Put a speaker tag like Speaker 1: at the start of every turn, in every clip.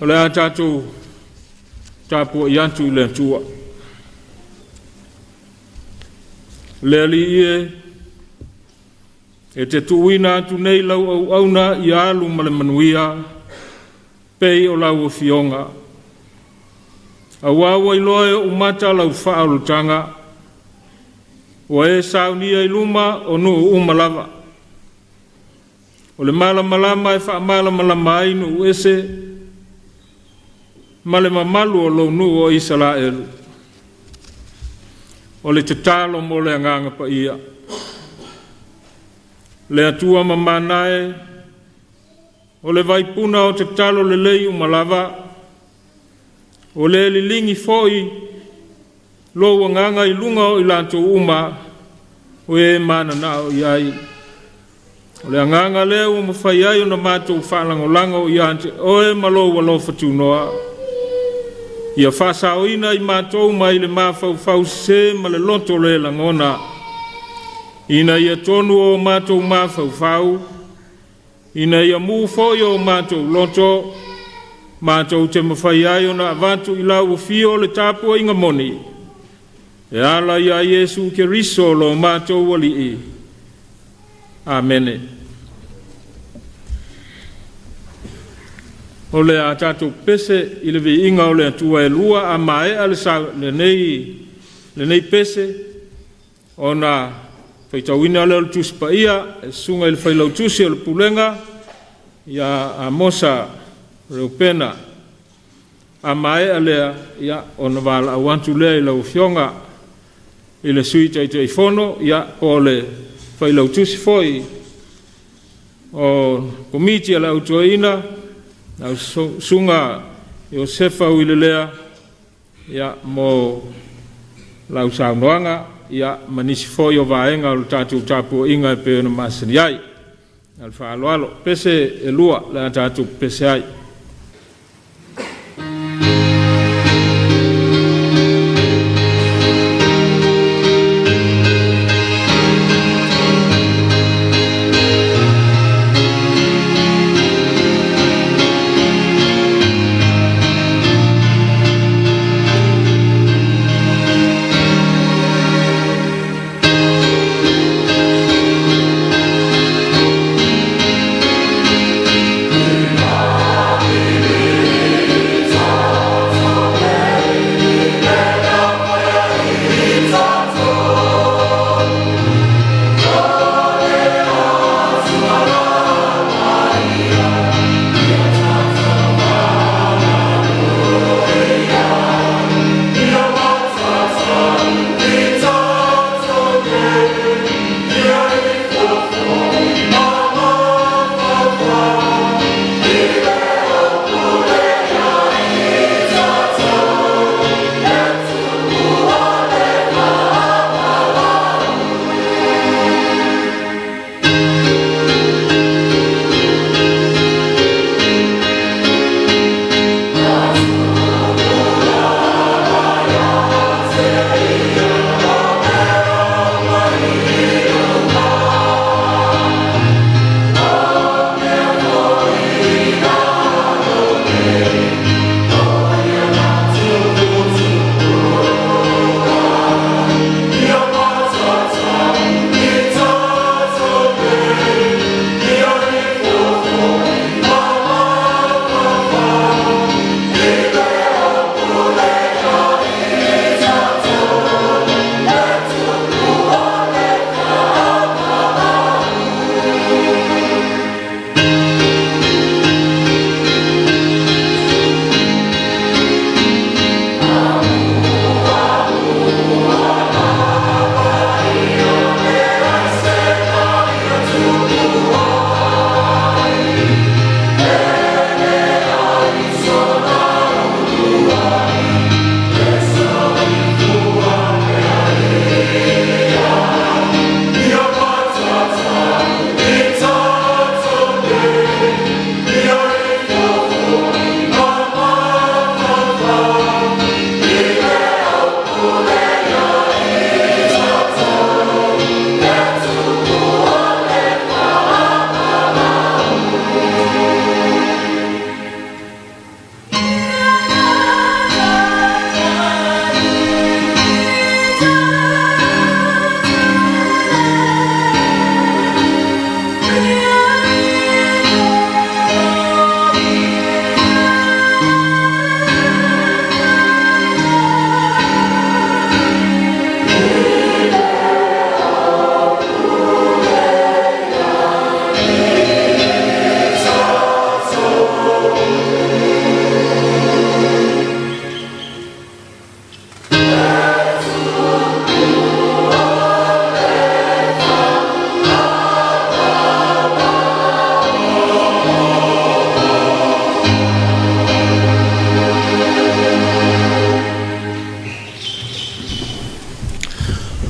Speaker 1: le a tatou tapuai atu i le Atua. Le Alii e, e te tuuina atu nei lau auauna ia alu ma le manuia, pei o lau afioga. Aua ua iloa e ou mata lau faaolataga, ua e saunia i luma o nuu uma lava. O le malamalama e faamalamalama ai nuu ese, ma le mamalu o lou nuu o Isaraelu. O le tatalo mo le Agaga Paia. Le Atua mamana e, o le vaipuna o tatalo lelei uma lava, o le liligi foi lou agaga i luga o i latou uma o e mananao i ai. O le agaga lea ua mafai ai ona matou faalagolago ia te oe ma lou alofa tunoa, ia faasaoina i matou mai le mafaufau sese ma le loto le lagona, ina ia tonu o matou mafaufau, ina ia mu foi o matou loto, matou te mafai ai ona avatu i lau afio le tapuaiga moni, e ala ia Iesu Keriso lo matou Alii. Amene. O le a tatou pese i le viiga o le Atua e lua a maea le lenei pese, ona faitauina lea o le Tusi Paia e le Susuga i le Failautusi o le Pulega ia Amosa Reupena. A maea lea, ia, ona valaau atu lea i lau Afioga i le Sui Taitaifono, ia, po o le Failautusi foi o Komiti a le Au Toeaina, lau Susuga Iosefa Uilelea, ia, mo lau saunoaga, ia, ma nisi foi o vaega o le tatou tapuaiga e pei ona masani ai. Ma le faaaloalo. Pese e lua le a tatou pese ai.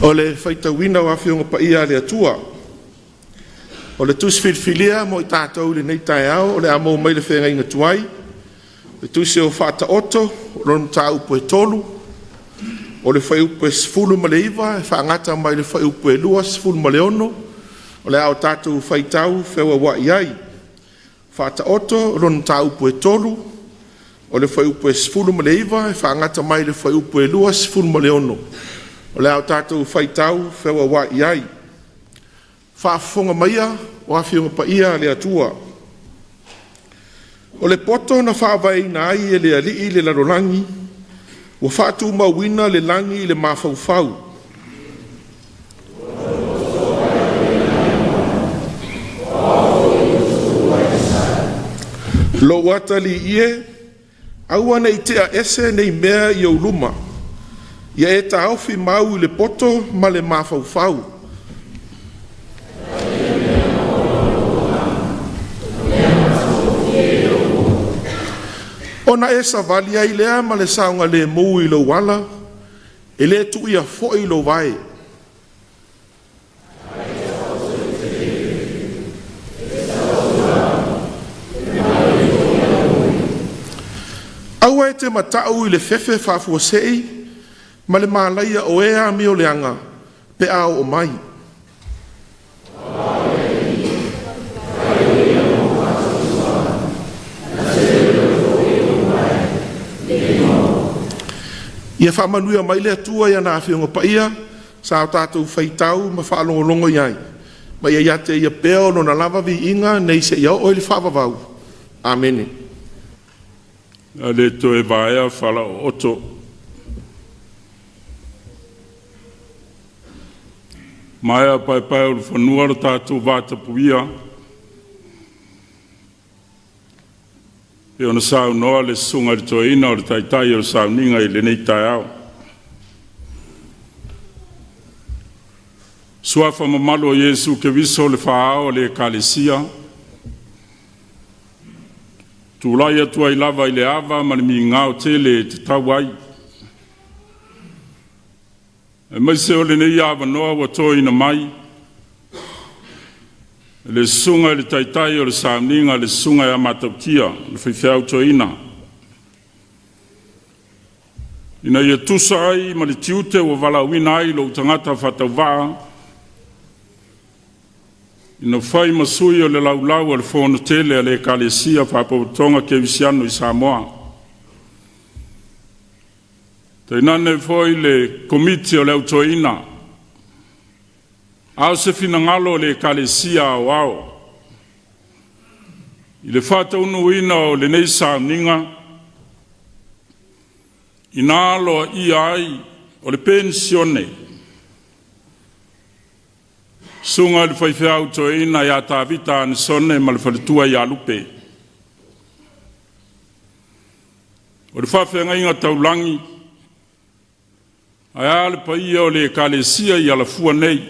Speaker 2: O le faitauina o Afioga Paia a le Atua. O le Tusi Filifilia mo i tatou i lenei taeao o le a maua mai le Feagaiga Tuai, le Tusi o Faataoto, lona mataupu e 3, o le fuaiupu e 19 e faagata mai le fuaiupu e 26, o le a tatou faitau feauauai ai. Faataoto lona mataupu e 3, o le fuaiupu e 19 e faagata mai le fuaiupu e 26, o le a tatou faitau feauauai ai. Faafofoga maia o Afioga Paia a le Atua, o le poto na faavaeina ai e le Alii le lalolagi, ua faatumauina le lagi i le mafaufau. Lou atalii e, aua ne i tea ese nei mea i ou luma, ia e taofi mau i le poto ma le mafaufau. Ona e savali ai lea ma le saogalemu i lou ala, e le tuia foi lou vae. Aua e te matau i le fefe faafuasei ma le malaia o e amioleaga pe a oo mai. Ia faamanuia mai le Atua i ana Afioga Paia sa o tatou faitau ma faalogologo i ai, ma ia ia te Ia pea Lona lava viiga nei seia oo i le faavavau. Amene.
Speaker 3: A le toe vaea falaooto maea paepaeulufanua lo tatou vatapuia e pei ona saunoa le susuga i le toeaina o le taitai o le sauniga i lenei taeao. Suafa mamalu o Iesu Keriso o le faa-ao o le Ekalesia, e tulai atu ai lava i le ava ma le migao tele e tatau ai, aemaise o lenei avanoa ua totoina mai e le susuga i le taitai o le sauniga, le susuga ia Matautia le faifeau toeaina, ina ia tusa ai ma le tiute ua valaauina ai lou tagata faatauvaa ina fai ma sui o le laulau a le Fono Tele a le Ekalesia Faapotopotoga Kerisiano i Samoa, tainane foi le Komiti o le Au Toeaina, a o se finagalo o le Ekalesia Aoao i le faataunuuina o lenei sauniga, ina aloaia ai o le penisione susuga i le faifeau toeaina ia Tavita Anesone ma le faletua ia Lupe. O le faafeagaiga taulagi, ae a le paia o le ekalesia i Alafua nei,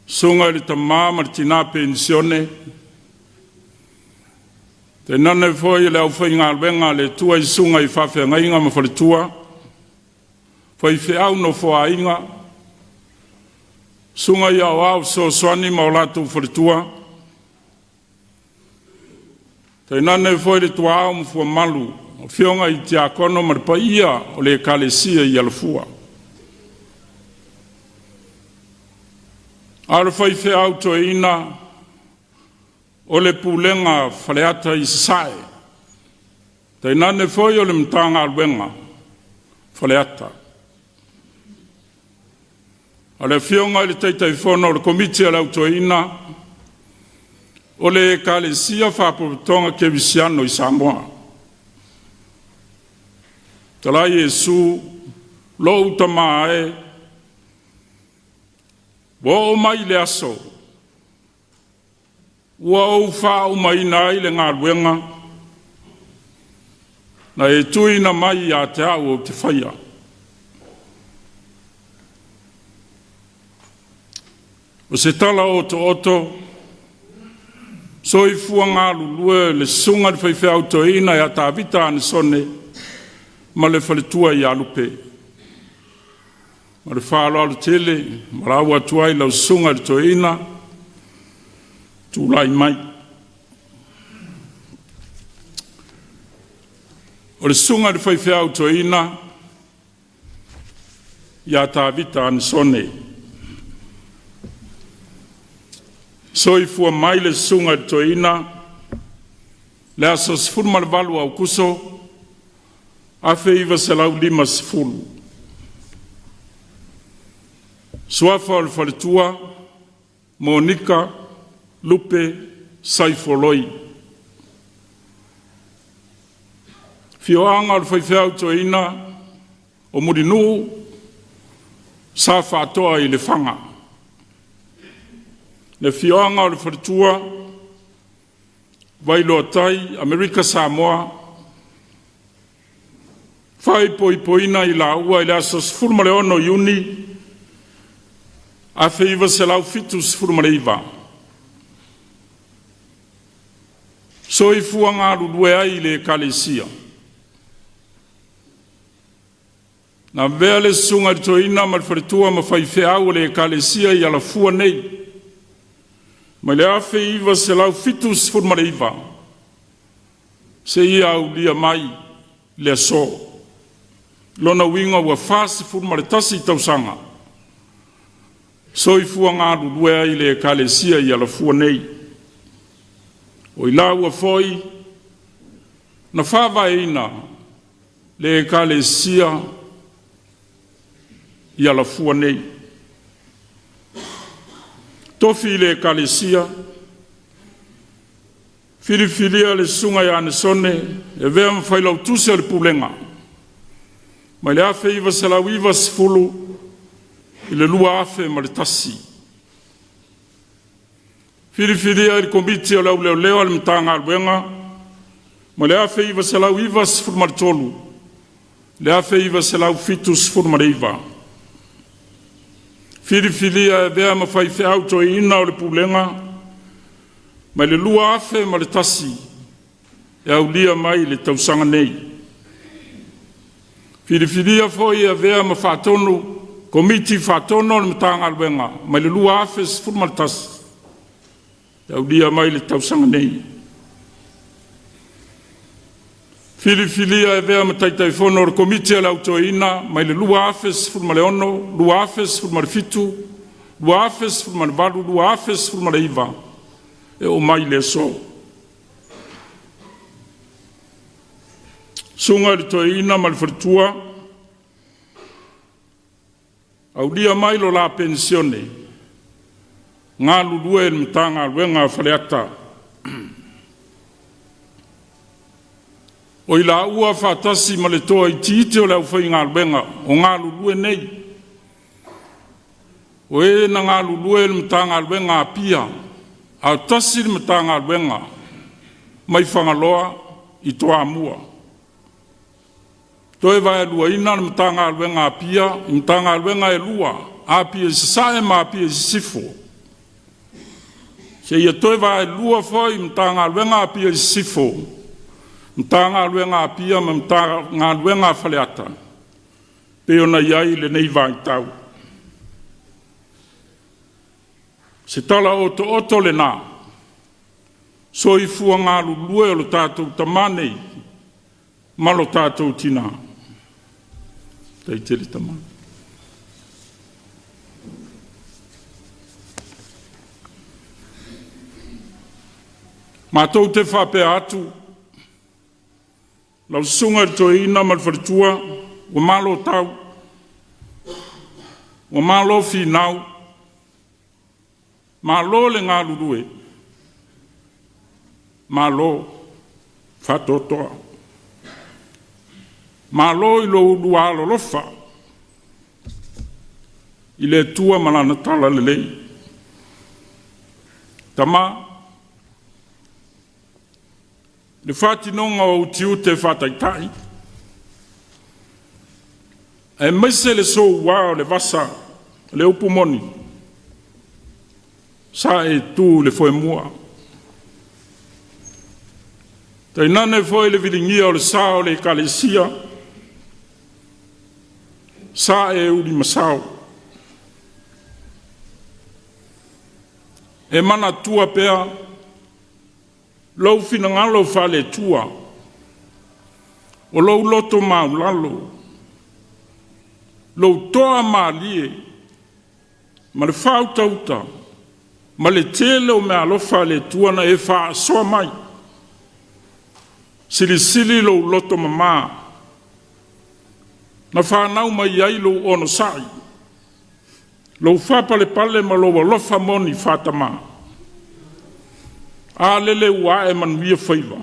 Speaker 3: susuga i le tama ma le tina penisione, tainane foi o le aufaigaluega a le Atua i susuga i faafeagaiga ma faletua, faifeau nofoaaiga, susuga i aoao fesoasoani ma o latou faletua, tainane foi le tuaao ma fuamalu, afioga i tiakono ma le paia o le Ekalesia i Alafua. A o le faifeau toeaina o le pulega Faleata i Sasae, tainane foi o le Matagaluega Faleata. O le afioga i le Taitaifono o le Komiti a le Au Toeaina o le Ekalesia Faapotopotoga Kerisiano i Samoa, Talai Iesu, lou tama e, ua oo mai le aso. Ua ou faaumaina ai le galuega na e tuuina mai ia te au ou te faia. O se tala otooto, soifua galulue le susuga i le faifeau toeaina ia Tavita Anesone ma le faletua ia Lupe. Ma le faaaloalo tele e valaau atu ai i lau susuga i le toeaina, tulai mai. O le susuga i le faifeau toeaina ia Tavita Anesone. Soifua mai le susuga i le toeaina le aso 18 Aokuso 1950. Suafa o le faletua, Monika Lupe Saifoloi. Afioaga o le faifeau toeaina o Mulinuu sa Faatoa i Lefaga. Le afioaga o le faletua, Vailoatai, Amerika Samoa. Faaipoipoina i laua i le aso 16 Iuni 1979. Soifua galulue ai i le Ekalesia. Na avea le susuga i le toeaina ma le faletua ma faifeau o le Ekalesia i Alafua nei mai le 1979 seia aulia mai le aso. Lona uiga ua 41 tausaga soifua galulue ai i le Ekalesia i Alafua nei. O i laua foi na faavaeina le Ekalesia i Alafua nei. Tofi i le Ekalesia, filifilia le susuga ia Anesone e avea ma failautusi o le Pulega mai le 1990 i le 2001. Filifilia i le Komiti o le Au Leoleo a le Matagaluega mai le 1993 i le 1979. Filifilia e avea ma faifeau toeaina o le Pulega mai le 2001 e aulia mai le tausaga nei. Filifilia foi e avea ma faatonu Komiti Faatonu o le Matagaluega mai le 2011 e aulia mai le tausaga nei. Filifilia e avea ma Taitaifono o le Komiti a le Au Toeaina mai le 2016, 2017, 2018, 2019 e oo mai le aso. Susuga i le Toeaina ma le Faletua, aulia mai lo la penisione, galulue i le Matagaluega a Faleata. O i laua faatasi ma le toa itiiti o le aufaigaluega o galulue nei, o e na galulue i le Matagaluega a Apia, a tasi le Matagaluega mai Fagaloa i Toamua. Toe vaeluaina le Matagaluega a Apia i Matagaluega e lua, Apia i Sasae ma Apia i Sisifo. Seia toe vaelua foi Matagaluega a Apia i Sisifo, Matagaluega a Apia ma Matagaluega a Faleata, pei ona i ai lenei vaitau. Se tala otooto lena, soifua galulue o lo tatou tamā nei ma lo tatou tinā. Tai tele tama. Matou te faapea atu, lau susuga i le toeaina ma le faletua, ua malo tau, ua malo finau, malo le galulue, malo faatoatoa, malo i lo ulua alolofa i le Atua ma Lana talalelei. Tama, Le faatinoga o ou tiute faataitai, aemaise le soua o le vasa, le upu moni, sa e tu i le foemua. Tainane foi le viligia o le sa o le Ekalesia, sa e ulimasao. E manatua pea lou finagalo faale-Atua, o lou loto maualalo, lou toamalie ma le faautauta ma le tele o meaalofa a le Atua na e faasoa mai. Silisili lou loto mama na fanau mai ai lou onosai, lou faapalepale ma lou alofa moni faatama. A lele ua ae manuia faiva,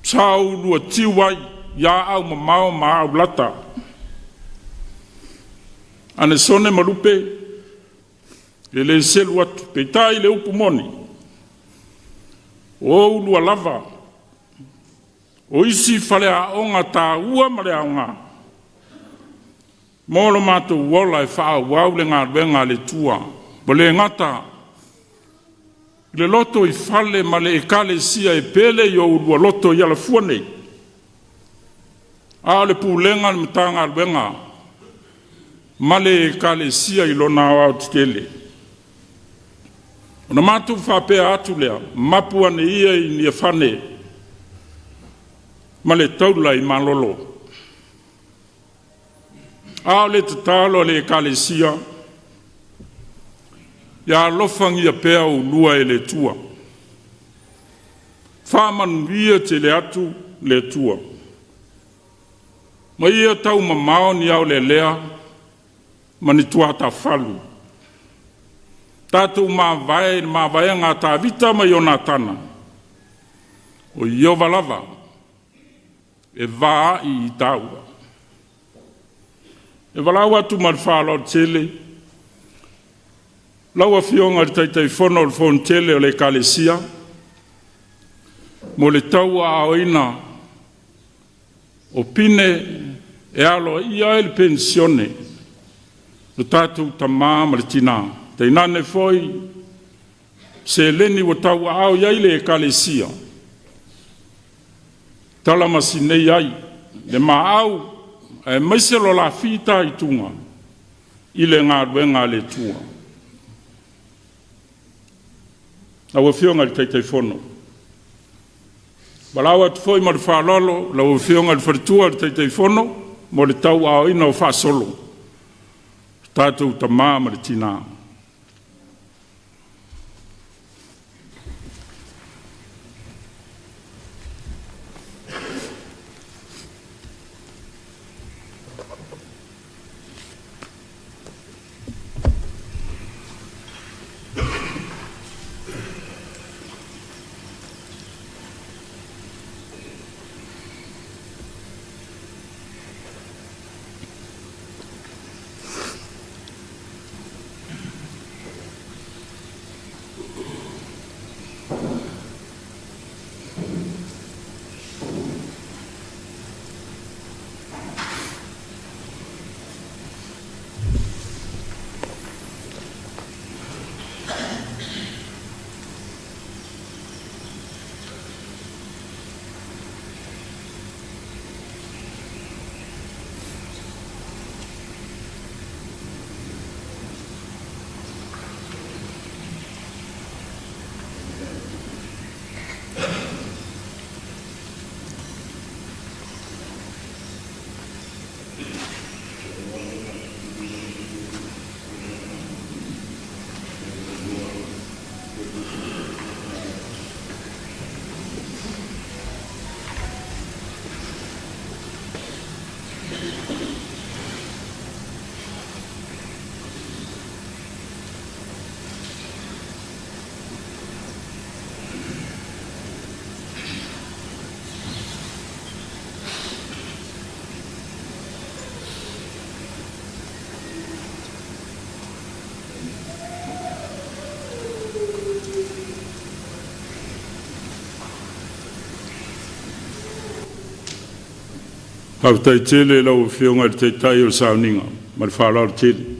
Speaker 3: sa oulua tiu ai i aau mamao ma aau lata. Anesone ma Lupe, e le selu atu, peitai le upu moni, o oulua lava o isi faleaoga taua ma le aoga mo lo matou ola e faaauau le galuega a le Atua. Ua le gata i le lotoifale ma le Ekalesia e pele i o oulua loto i Alafua nei, a o le pulega a le Matagaluega ma le Ekalesia i lona aoaotetele. Ona matou faapea atu lea, mapu ane ia i Niafane ma le taula i malolo. A o le tatalo a le Ekalesia, ia alofagia pea oulua e le Atua, faamanuia tele atu le Atua, ma ia taumamao ni aolelea ma ni tuatafalu. Tatou mavae i le mavaega a Tavita ma Ionatana, o Ieova lava e vaai i taua. E valaau atu ma le faaaloalo tele lau Afioga i le Taitaifono o le Fonotele o le Ekalesia mo le tauaaoina o pine e aloaia ai le penisione a tatou tama ma le tina, tainane foi seleni ua tauaao i ai le Ekalesia, talamasinei ai le maau aemaise lo la fitaituga i le galuega a le Atua. Lau Afioga i le Taitaifono, valaau atu foi ma le faaaloalo lau Afioga i le faletua o le Taitaifono mo le tauaaoina o faasolo a tatou tama ma le tina. Faafetai tele i lau Afioga i le Taitai o le sauniga ma le faaaloalo tele.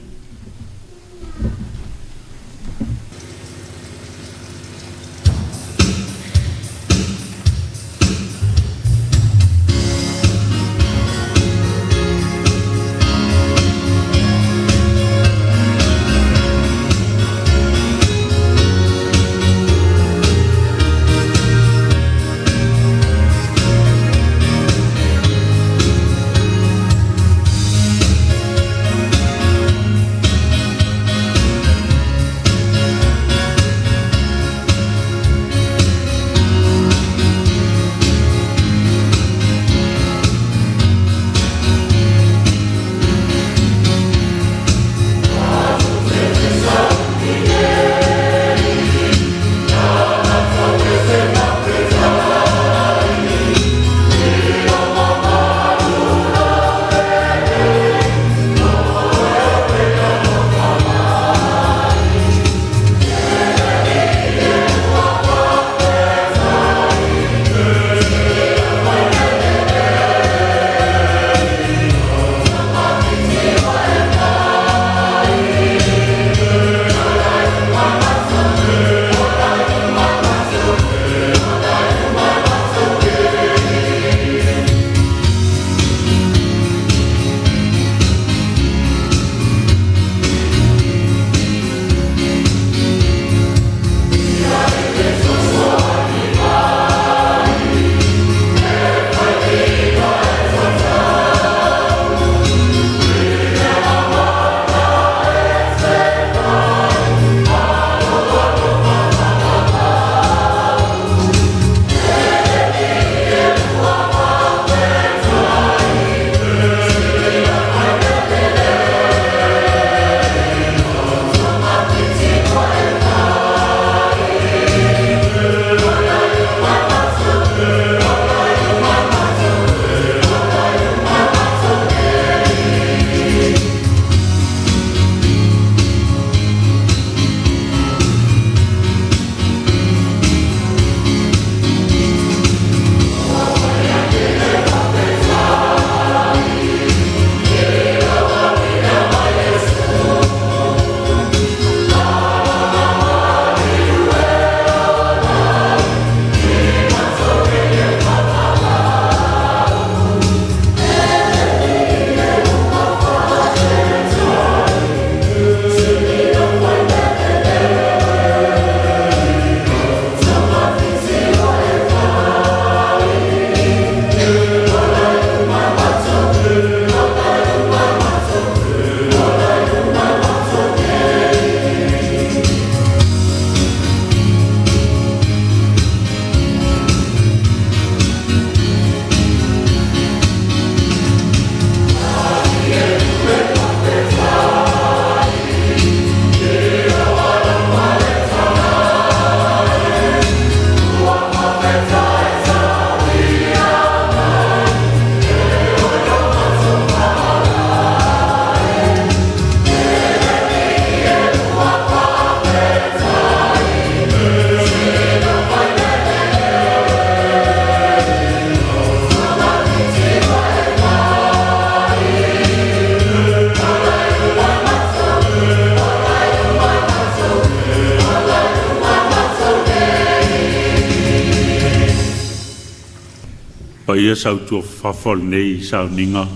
Speaker 3: Paia sautuafafafa o lenei sauniga,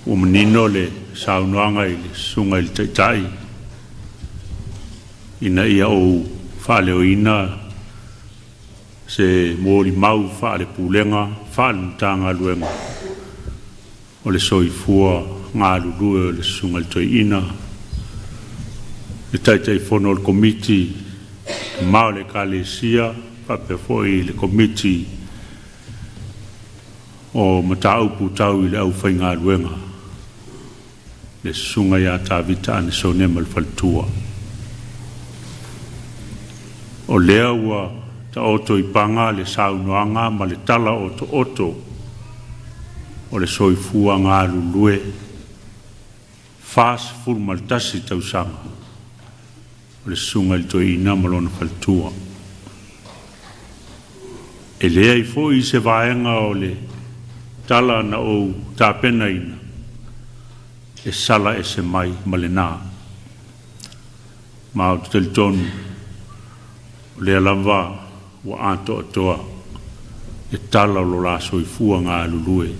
Speaker 3: ua manino le saunoaga i le susuga i le Taitai ina ia ou faaleoina se molimau faale-Pulega, faale-Matagaluega o le soifua galulue o le Susuga i le Toeaina, le Taitaifono o le Komiti ma o le Ekalesia, faapea foi le Komiti o Mataupu Tau i le Aufaigaluega, le Susuga ia Tavita Anesone ma le faletua. O lea ua taoto i paga le saunoaga ma le tala otooto o le soifua galulue 41 tausaga o le susuga i le Toeaina ma lona faletua. E leai foi se vaega o le tala na ou tapenaina e sala ese mai ma lena. Ma ou te talitonu o lea lava ua atoatoa le tala o lo la soifua galulue.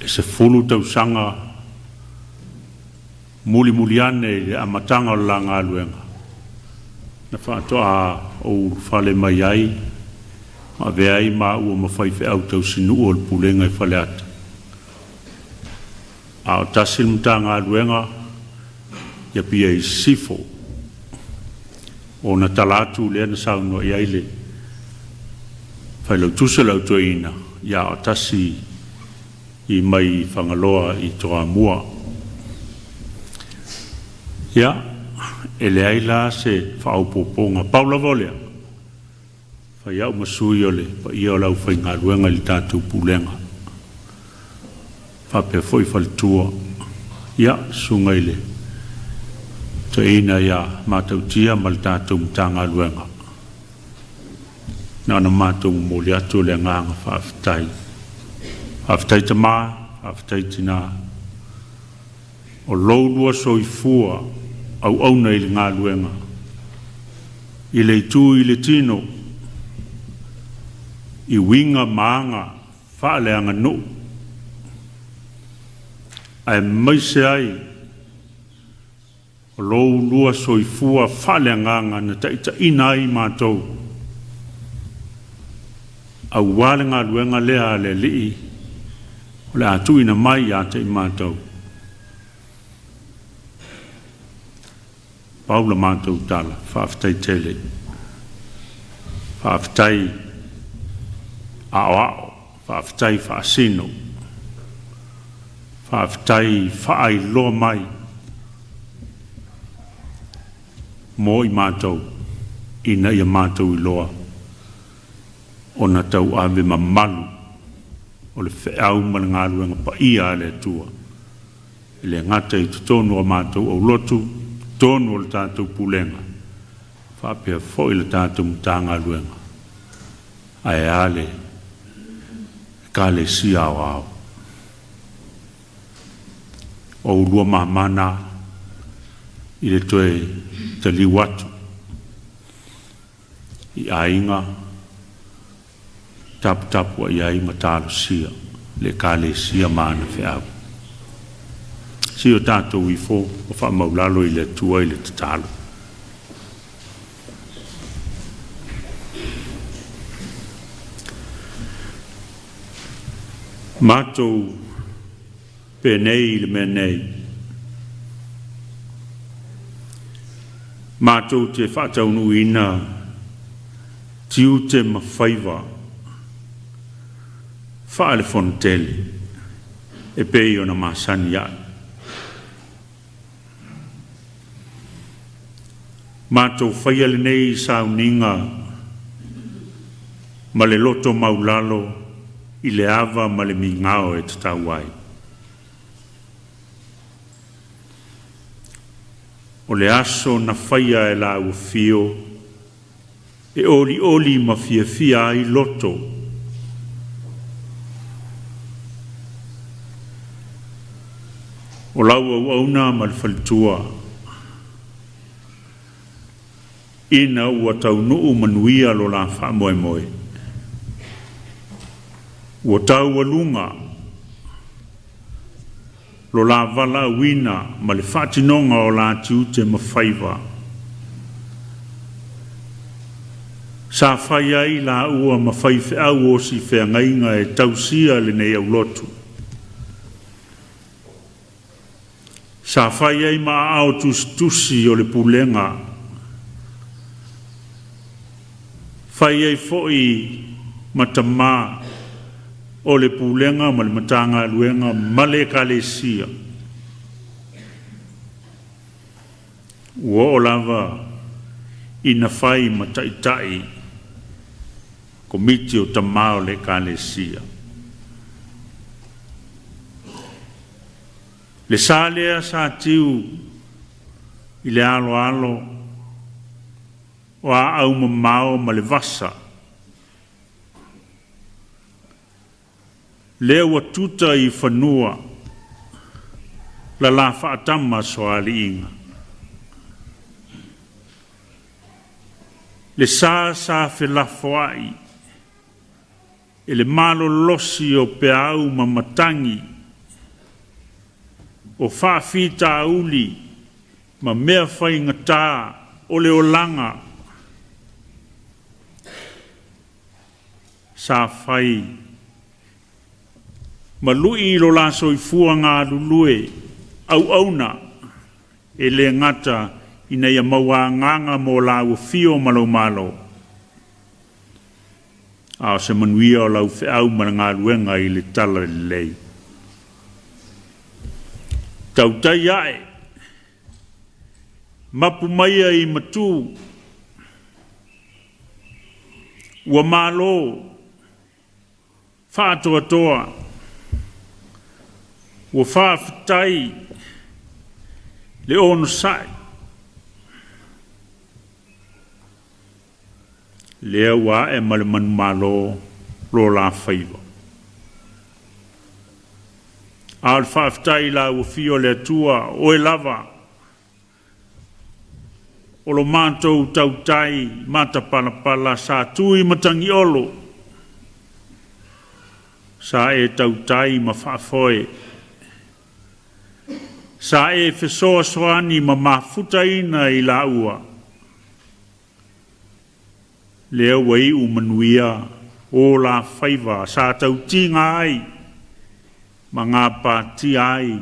Speaker 3: E 10 tausaga mulimuli ane i le amataga o le la galuega na faatoa ou ulufale mai ai ma avea ai maua ma faifeau tausinuu o le Pulega i Faleata. A o tasi le Matagaluega i Apia i Sisifo. Ona tala atu lea na saunoa i ai le Failautusi o le Au Toeaina, ia o tasi i mai Fagaloa i Toamua. Ia, e leai la se faaopoopoga, pau lava o lea, fai au ma sui o le paia o le aufaigaluega i le tatou Pulega, faapea foi faletua, ia, susuga i le Toeaina ia Matautia ma le tatou Matagaluega. Na ona matou momoli atu o le agaga faafetai. Faafetai tama, faafetai tina, o lo oulua soifua auauna i le galuega, i le itu i le tino, i uiga ma aga faaleaganuu, aemaise ai o lo oulua soifua faaleagaga na taitaiina ai matou aua le galuega lea a le Alii o le a tuuina mai ia te i matou. Pau la matou tala, faafetai tele, faafetai aoao, faafetai faasino, faafetai faailoa mai mo i matou ina ia matou iloa ona tauave mamalu o le feau ma le galuega paia a le Atua. E le gata i totonu o matou aulotu, totonu o le tatou Pulega, faapea foi le tatou Matagaluega, ae a le Ekalesia Aoao. O oulua mama na i le toe taliu atu i aiga taputapuai ai ma talosia le Ekalesia ma ana feau. Si o tatou ifo ma faamaulalo i le Atua i le tatalo. Matou penei i le mea nei, matou te faataunuuina tiute ma faiva faale-fonotele e pei ona masani ai. Matou faia lenei sauniga ma le loto maulalo i le ava ma le migao e tatau ai. O le aso na faia e lāua fio e olioli ma fiafia ai loto. O lau auauna ma le faletua ina ua taunuu manuia lo la faamoemoe, ua taualuga lo la valaauina ma le faatinoga o la tiute ma faiva. Sa fai ai lāua ma faifeau osi feagaiga e tausia lenei aulotu. Sa fai ai ma aao tusitusi o le pulega, fai ai foi ma tamā o le pulega ma le Matagaluega ma le Ekalesia. Ua oo lava ina fai ma taitai komiti o tamā o le Ekalesia. Le sa lea sa tiu i le aloalo o aau mamao ma le vasa.
Speaker 4: Lea ua tuta i fanua la la faatama soaliiga. Le sa sa felafoai e le malolosi o peau ma matagi, o faafitauli ma mea faigata o le olaga sa fai ma lu'i i lo la soifua galulue auauna e le gata ina ia maua agaga mo lau afio ma lou Malo, a o se manuia o lau feau ma le galuega i le talalelei. Tautai ae, mapu maia i matu, ua malo faatoatoa, ua faafetai le onosai, lea ua ae ma le manumalo lo la faiva. A o le faafetai i lau afio le Atua, oe lava o lo matou tautai matapalapala sa tui matagiolo, sa e tautai ma faafoe, sa e fesoasoani ma mafutaina i laua, lea ua iu manuia o la faiva sa tautiga ai ma gapatia ai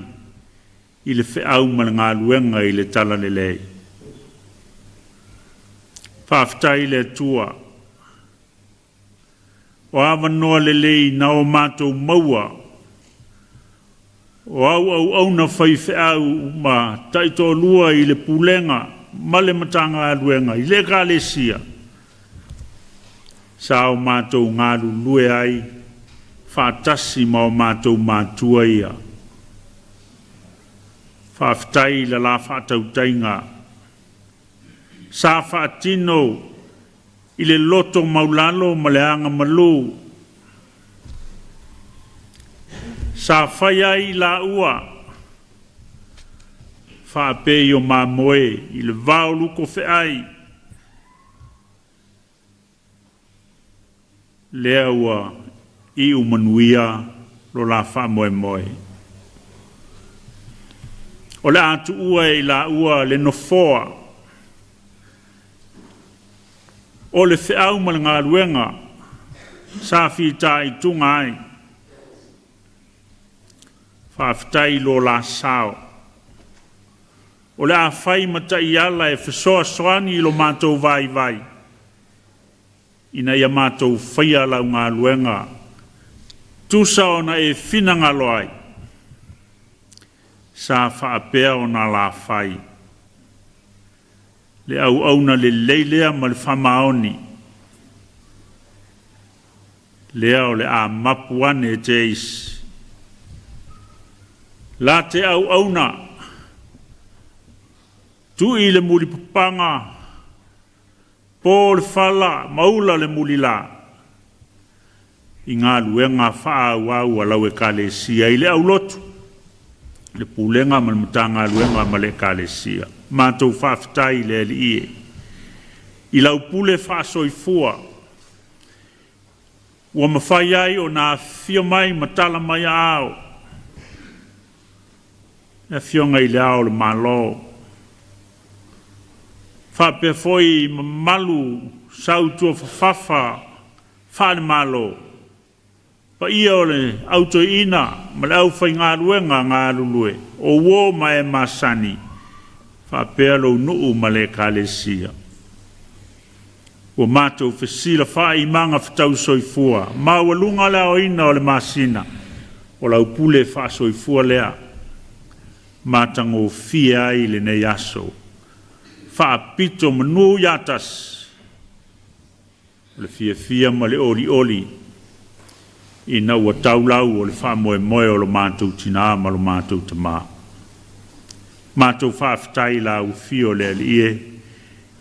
Speaker 4: i le feau ma le galuega i le talalelei. Faafetai i le Atua, o avanoa lelei na o matou maua, o au auauna faifeau ma taitoalua i le pulega ma le Matagaluega i le Ekalesia, sa o matou galulue ai faatasi ma o matou matua ia. Faafetai i le la faatautaiga sa faatino i le loto maulalo ma le agamalu sa fai ai laua faapei o mamoe i le vao luko feai, lea ua iu manuia lo la faamoemoe. O le a tuua e i laua le nofoa o le feau ma le galuega sa fitaituga ai. Faafetai i lo la sao. O le a fai ma taiala e fesoasoani i lo matou vaivai ina ia matou faia lau galuega tusa ona e finagalo ai, sa faapea ona la fai. Le auauna lelei lea ma le faamaoni, lea o le a mapu ane te isi. La te auauna, tui le mulipapaga, po le fala ma ula le mulila, i galuega faaauau a lau Ekalesia i le aulotu, le pulega ma le Matagaluega ma le Ekalesia. Matou faafetai i le Alii e, i lau pule faasoifua, ua mafai ai ona afifio mai ma tala mai aao le Afioga i le Ao o le Malo, faapea foi mamalu sautuafafafa faale-Malo, paia o le autoeina ma le aufaigaluega galulue o uo ma e masani, faapea lou nuu ma le Ekalesia. Ua matou fesilafai i magafetau soifua maualuga le aoina o le masina, o lau pule faasoifua lea matagofie ai lenei aso. Faapito manu ia tasi, o le fiafia ma le olioli ina ua taulau o le faamoemoe o lo matou tinā ma lo matou tamā. Matou faafetai i lau afio le Alii e,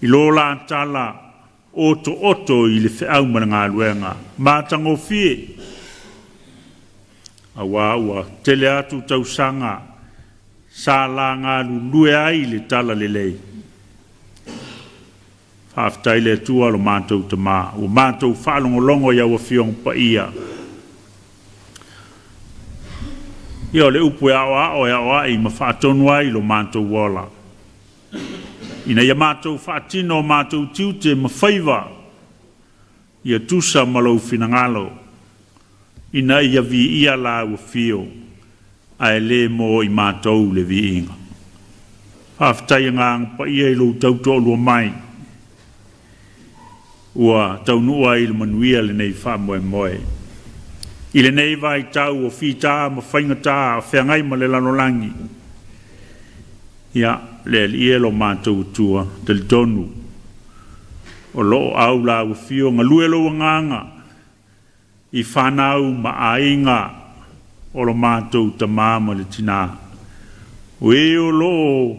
Speaker 4: i lo la tala otooto i le feau ma le galuega matagofie. Aua ua tele atu tausaga sa la galulue ai i le talalelei. Faafetai i le Atua lo matou Tama, ua matou faalogologo i au Afioga Paia. Ia o le upu e aoao e aoai ma faatonu ai lo matou ola, ina ia matou faatino o matou tiute ma faiva ia tusa ma lou finagalo, ina ia viia lau afio, ae le mo i matou le viiga. Faafetai Agaga Paia i lou tautoalua mai, ua taunuu ai i le manuia lenei faamoemoe. I lenei vaitau o fita ma faigata o feagai ma le lalolagi, ia, le Alii e lo matou Atua, talitonu o lo o au lau afio, galue lou agaga i fanau ma aiga o lo matou tama ma le tina, o e o lo o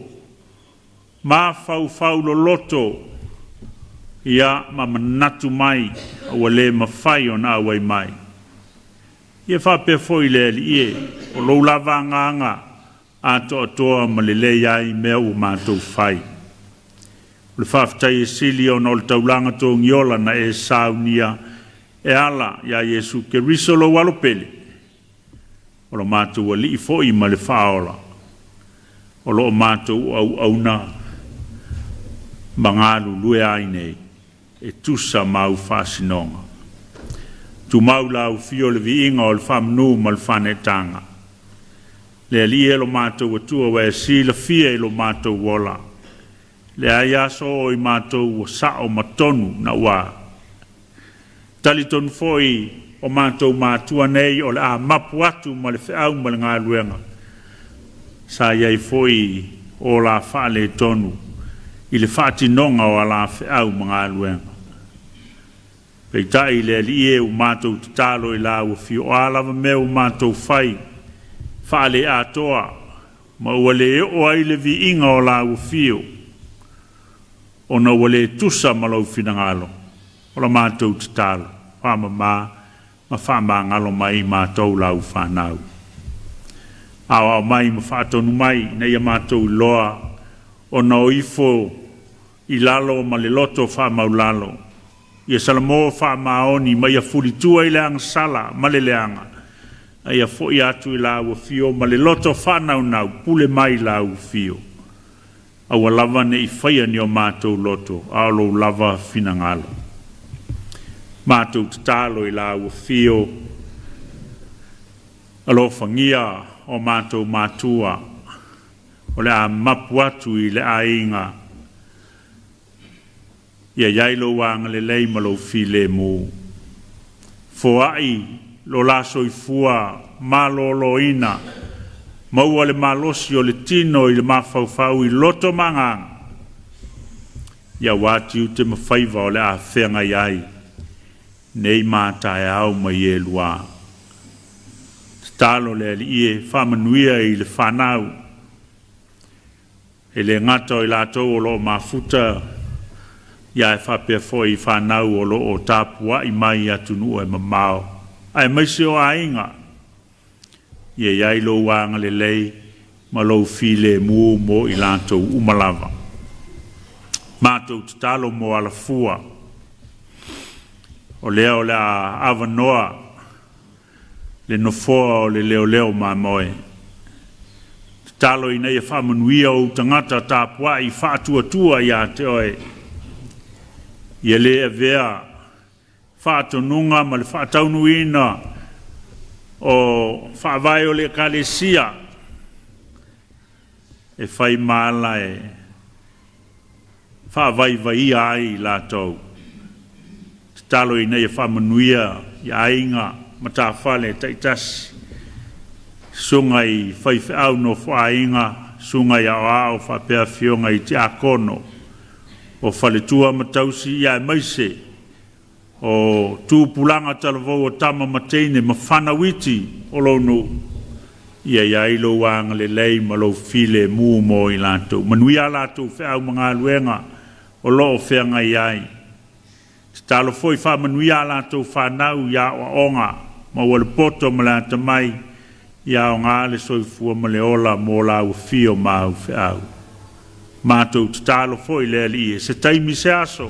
Speaker 4: mafaufau loloto ia ma manatu mai ua le mafai ona auai mai. Ia faapea foi le Alii e, o lou lava agaga atoatoa ma lelei ai mea ua matou fai. O le faafetai e sili ona o le taulaga togiola na e saunia e ala iā Iesu Keriso lou Alo pele, o lo matou Alii foi ma le Faaola, o lo o matou auauna ma galulue ai nei e tusa ma au faasinoga. Tumau lau afio le viiga o le faamanu ma le faaneetaga. Le Alii e lo matou Atua ua e silafia i lo matou ola, leai aso o i matou ua sao ma tonu na ua talitonu foi o matou matua nei o le a mapu atu ma le feau ma le galuega sa i ai foi o la faaletonu i le faatinoga o ala feau ma galuega. Peitai le Alii e, ua matou tatalo i lau afio, o a lava mea ua matou fai faaleatoa ma ua le oo ai le viiga o lau afio, ona ua le tusa ma lou finagalo, o la matou tatalo, faamama ma faamagalo mai matou lau fanau. Aoao mai ma faatonu mai ina ia matou iloa ona o ifo i lalo ma le loto faamaulalo. Ia Salamo faamaoni ma ia fulitua i le agasala ma le leaga, a ia foi atu i lau afio ma le loto faanaunau, pule mai lau afio. Aua lava ne i faia ni o matou loto, a o lou lava finagalo. Matou tatalo i lau afio, alofagia o matou matua, o le a mapu atu i le aiga, ia i ai lou agalelei ma lou filemu. Foai lo la soifua maloloina, maua le malosi o le tino i le mafaufau i loto ma agaga, ia aua tiute ma faiva o le a feagai ai nei ma taeao ma ie lua. Tatalo le Alii e faamanuia i le fanau, e le gata o i latou o lo o mafuta, ia ae faapea foi i fanau o lo o tapuai mai i atunuu e mamao, aemaise o aiga, ia i ai lou agalelei ma lou filemu mo i latou uma lava. Matou tatalo mo alafua, o lea o le a avanoa le nofoa o le leoleo mamoe. Tatalo ina ia faamanuia ou tagata tapuai faatuatua ia te oe, ia le avea faatonuga ma le faataunuuina o faavae o le Ekalesia e fai ma ala e faavaivaia ai i latou. Tatalo ina ia faamanuia i aiga matafale taitasi, susuga i faifeau nofoaiga, susuga i aoao faapea afioga i tiakono o faletua ma tausi, ia aemaise o tupulaga talavou o tama ma teine ma fanau iti o lou nuu, ia i ai lou agalelei ma lou filemu mo i latou. Manuia a latou feau ma galuega o lo o feagai ai. Tatalo foi faamanuia a latou fanau i aoaoga, maua le poto ma le atamai. Ia aoga le soifua ma le ola mo lau afio ma au feau. Matou tatalo foi le Alii e se taimi se aso,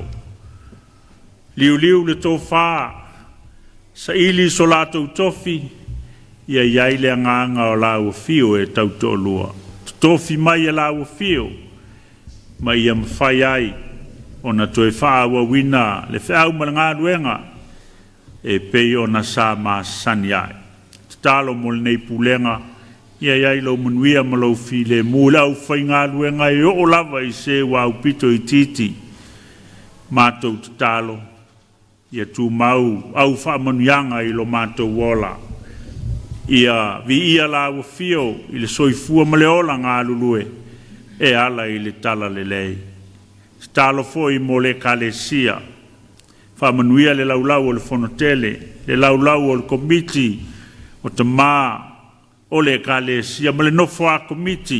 Speaker 4: liuliu le tofa, saili so latou tofi, ia i ai le agaga o lau afio e tautoalua. Totofi mai e lau afio, ma ia mafai ai ona toe faaauauina le feau ma le galuega e pei ona sa masani ai. Tatalo mo lenei pulega, ia i ai lou manuia ma lou filemu i le aufaigaluega e oo lava i se ua aupito itiiti. Matou tatalo, ia tumau au faamanuiaga i lo matou ola. Ia viia lau afio i le soifua ma le ola galulue e ala i le talalelei. Tatalo foi mo le Ekalesia, faamanuia le laulau o le Fonotele, le laulau o le Komiti o Tama o le Ekalesia ma le nofo a Komiti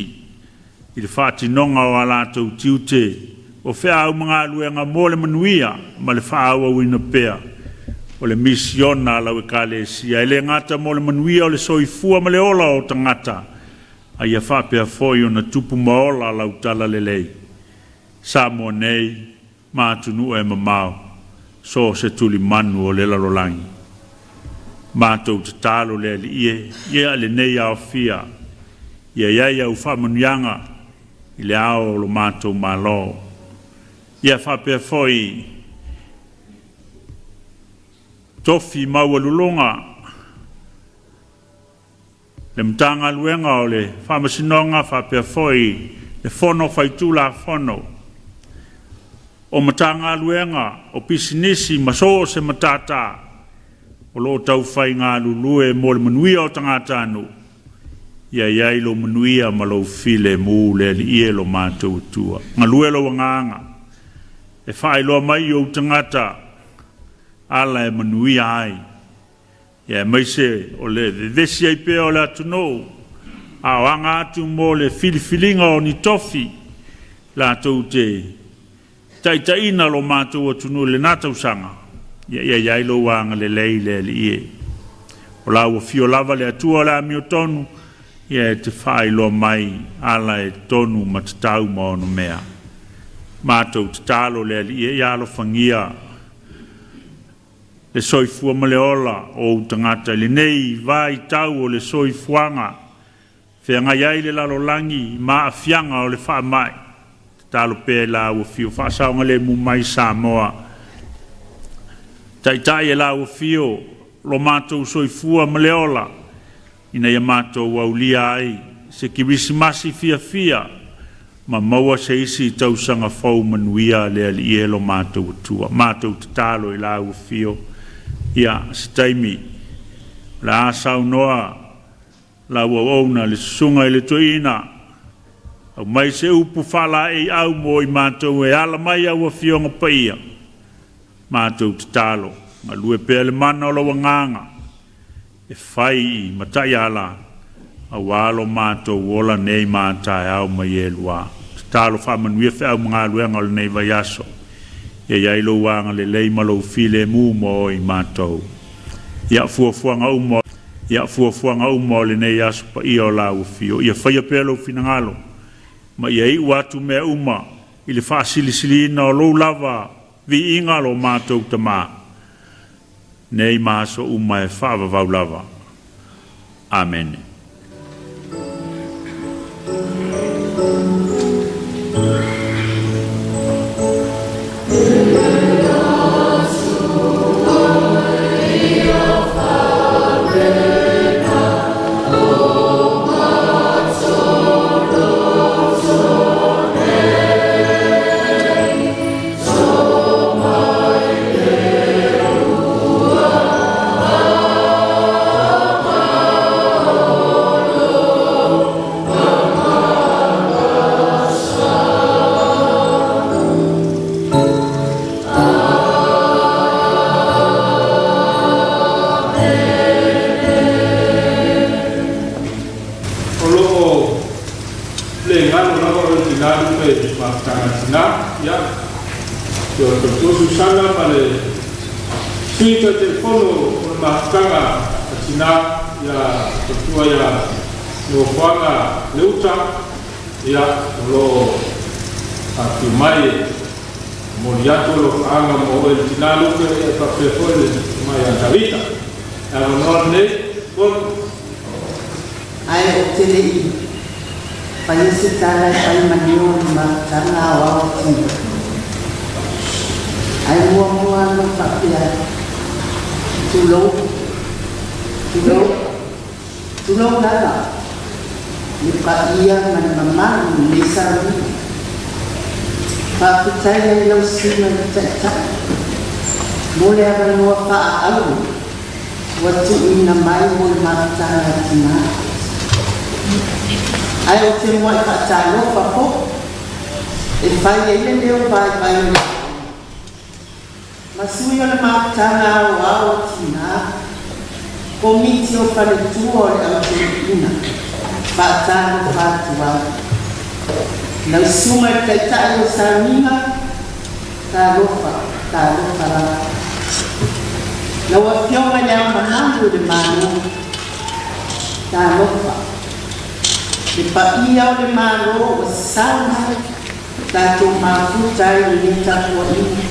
Speaker 4: i le faatinoga o a latou tiute o feau ma galuega mo le manuia ma le faaauauina pea o le misiona a lau Ekalesia, e le gata mo le manuia o le soifua ma le ola o tagata, a ia faapea foi ona tupu ma ola lau talalelei Samoa nei ma atunuu e mamao, so o se tulimanu o le lalolagi. Matou tatalo le Alii e, ia lenei aofia, ia i ai au faamanuiaga i le ao o lo matou Malo. Ia faapea foi tofi maualuluga le Matagaluega o le Faamasinoga faapea foi le Fono Faitulafono, o Matagaluega o Pisinisi ma so o se matata o lo o taufai galulue mo le manuia o tagatanuu, ia i ai lou manuia ma lou filemu le Alii e lo matou Atua. Galue lou agaga e faailoa mai i ou tagata ala e manuia ai, aemaise o le vevesi ai pea o le atunuu a o aga atu mo le filifiliga o ni tofi latou te taitaiina lo matou atunuu i lena tausaga. Ia i ai lou agalelei le Alii e. O lau afio lava le Atua o le amiotonu, ia e te faailoa mai ala e tonu ma tatau ma onomea. Matou tatalo le Alii e, ia alofagia le soifua ma le ola o ou tagata i lenei vaitau o le soifuaga feagai ai le lalolagi ma aafiaga o le faamai. Tatalo pea i lau afio faasaogalemu mai Samoa. Taitai e lau afio lo matou soifua ma le ola, ina ia matou aulia ai se Kerisimasi fiafia ma maua se isi tausaga fou manuia le Alii e lo matou Atua. Matou tatalo i lau afio, ia se taimi o le a saunoa lau auauna le susuga i le toeaina, aumai se upu faalaeiau mo i matou e ala mai au afioga paia. Matou tatalo, galue pea le mana o lau agaga e fai i mataiala aua lo matou ola nei ma taeao mai e lua. Tatalo faamanuia feau ma galuega o lenei vaiaso. Ia i ai lou agalelei ma lou filemu mo i matou. Ia fuafuaga uma, ia fuafuaga uma o lenei aso paia o lau afio. Ia faia pea lou finagalo ma ia iu atu mea uma i le faasilisiliina o lou lava viiga lo matou Tama nei ma aso uma e faavavau lava. Amene.
Speaker 1: O lo o le galo lava o le tina lupe mafutaga tina, ia, o le faletua Susana ma le Sui Taitaifono o le mafutaga a tina. ia faletua ia Nofoaga Leuta, ia, o lo o afifio mai e momoli atu alofaaga mo oe le tina Lupe, e faapea foi le tama ia Tavita. Le avanoa lenei, Paul.
Speaker 5: Ae ou te le i faia se tala e fai ma leo o le mafutaga aoao o Tina. Ae muamua lava ona ou faapea atu, tulou, tulou, tulou lava le paia ma le mamalu o lenei sauniga. Faafetai ai lau Susuga i le Taitai mo le avanoa faaauro ua tuuina mai mo le mafutaga a tina. Ae ou te muai faatalofa foi e fai ai le leo vaivai o le aiga ma sui o le mafutaga aoao a tina, Komiti o Faletua o le Au Toeaina, faatalofa atu ai. Lau Susuga i le Taitai o Sauniga, Talofa, talofa lava. Lau Afioga i Le Ao Mamalu o le Malo, talofa. Le paia o le Malo ua sau mai tatou mafuta ai i lenei tapuaiga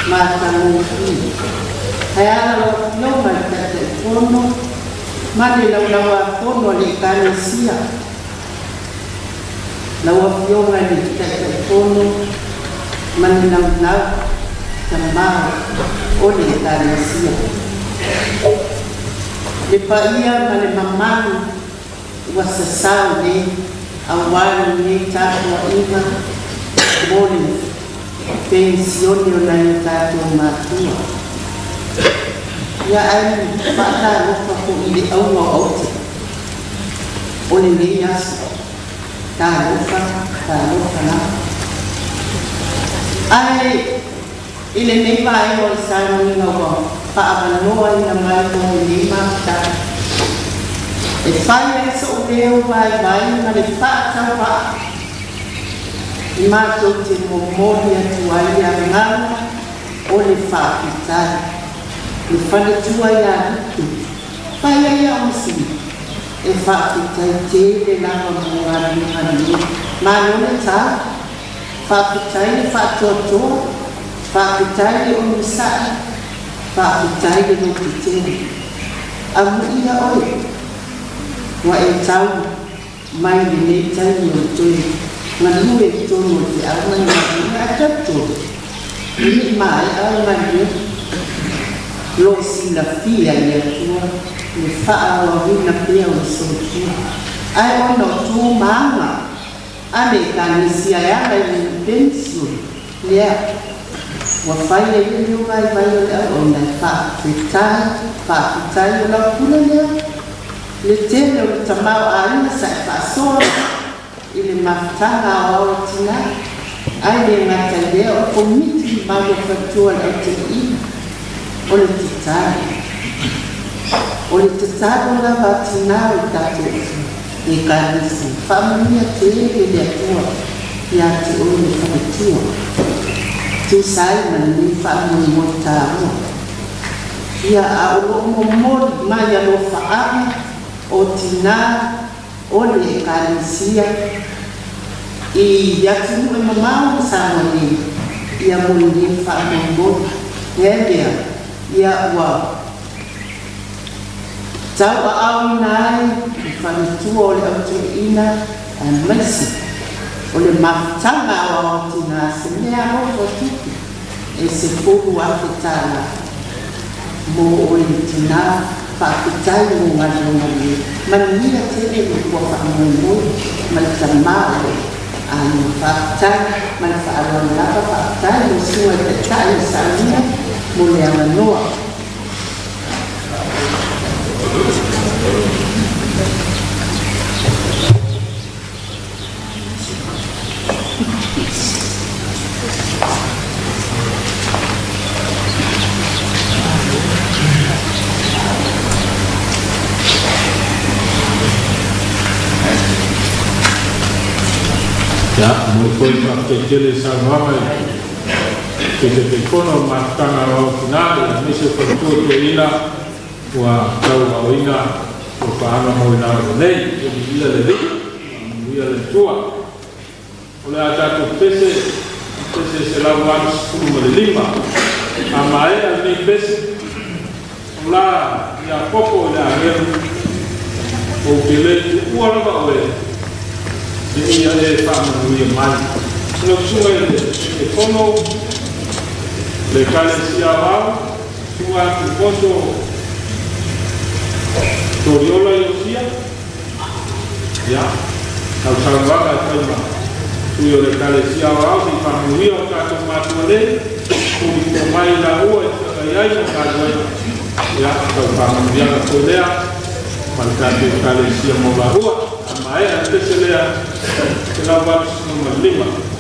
Speaker 5: matagofie. Ae ala lau Afioga i le Taitaifono ma le Laulau-a-Fono a le Ekalesia, Lau Afioga i le Taitaifono ma le Laulau Tamao o le Ekalesia. Le paia ma le mamalu ua sasao nei aua lenei tapuaiga mo le penisione o nai o tatou matua. Ia ae faatalofa foi i le auga o aute o lenei aso. Talofa, talofa lava. Ae i lenei vaega o le sauniga ua faaavanoaina mai mo lenei mafutaga, e fai ai so'u leo vaivai ma le faatauvaa e matou te momoli atu ai le agaga o le faafetai. Le faletua ia Lupe, fai ai au ma sui. E faafetai tele lava mo galuega lelei. Malo le tau. Faafetai le faatoatoa. Faafetai le onosai. Faafetai le loto tele. Amuia oe ua e tau mai lenei taimi o le toe galue i totonu o te au ma le galuega ae talitonu e le i maea le galuega. Lo silafia e le Atua le faaauauina pea o le soifua, ae ona o tu ma aga a le Ekalesia e ala i le penisione lea ua fai ai le leo vaivai o le auauna e faafetai, faafetai o lau pule lea, le tele o le tamaoaiga sa e faasoa i le mafutaga aoao a tina, ae le gata i lea o le Komiti Mamalu o Faletua o le Autelina, o le tatalo, o le tatalo lava a tina o le tatou Ekalesia, faamanuia tele le Atua ia te oe le faletua, tusa ai ma lenei faamoemoe taua. Ia, a o lo o momoli mai alofaaga o tina o le Ekalesia i atunuu e mamao ma Samoa nei, ia mo lenei faamoemoe. Ea lea, ia ua tauaaoina ai le faletua o le au toeaina aemaise o le mafutaga aoao a tina se mea alofa tupu e $10,000 mo oe le tina. Faafetai mo galuega lelei. Manuia tele le lua faamoemoe ma le tama o le aiga. Faafetai ma le faaaloalo lava. Faafetai lau Susuga i le Taitai o le Sauniga mo le avanoa.
Speaker 1: Ia, momoli foi le faafetai tele i saunoaga i le Sui Taitaifono o le Mafutaga Aoao a Tina, aemaise o faletua toeaina ua tauaaoina. Tofaaga mo i lalo nei, ia viia le Alii, faamanuia le Atua. O le a tatou pese, pese 185. A maea lenei pese, o la Iakopo i le agelu, ou te le tuua lava oe, seia e faamanuia mai. Lau susuga i le Taitaifono, le Ekalesia Aoao, Susuga Tuipoto Toriola Iosia, ia, sau saunoaga e fai ma sui o le Ekalesia Aoao se'i faamanuia o tatou matua nei, tulifua mai laua e feagai ai ma galuega, ia, sau faamanuiaga foi lea ma le tatou Ekalesia mo laua. A maea le pese lea, 185.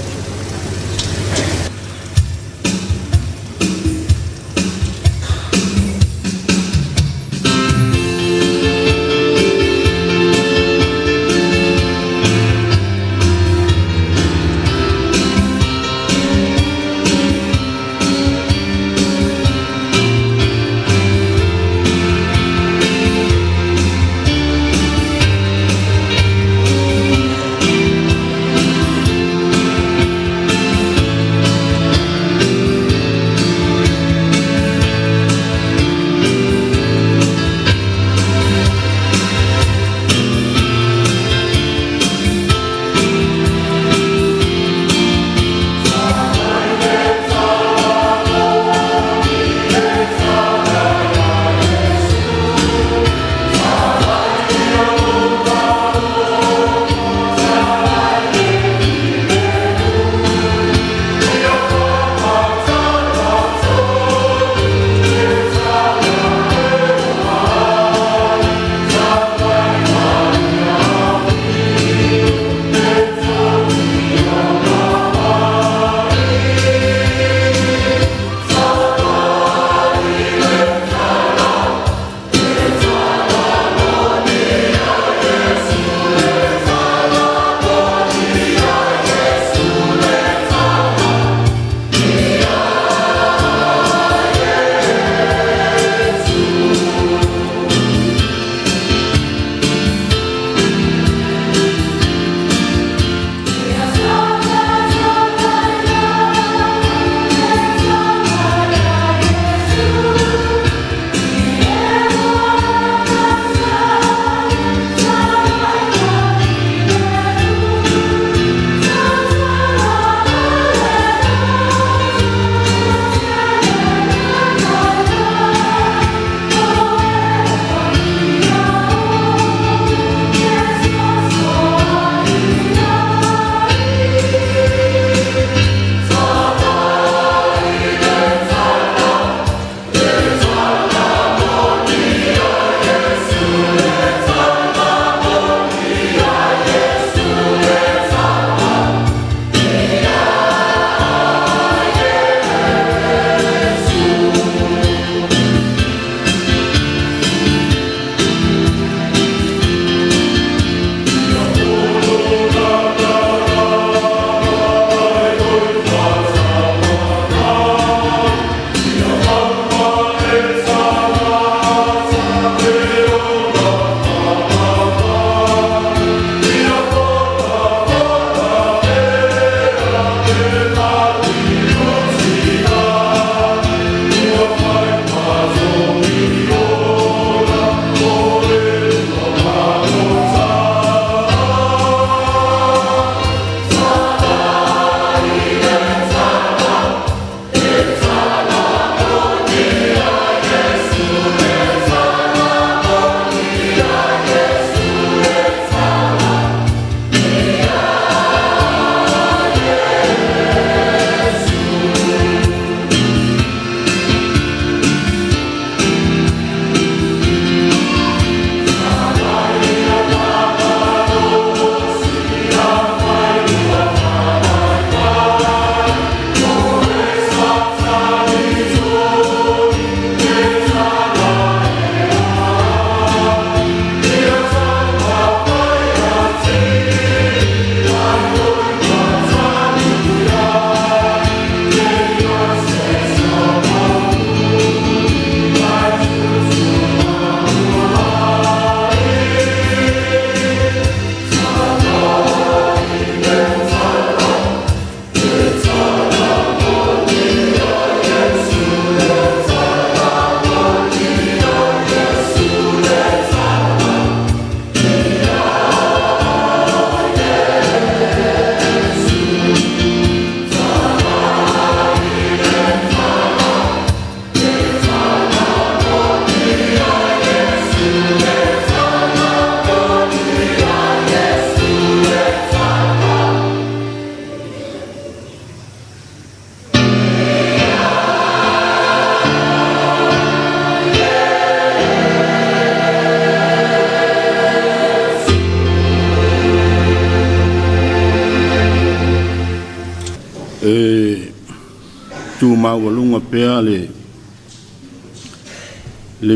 Speaker 6: Tu maualuga pea le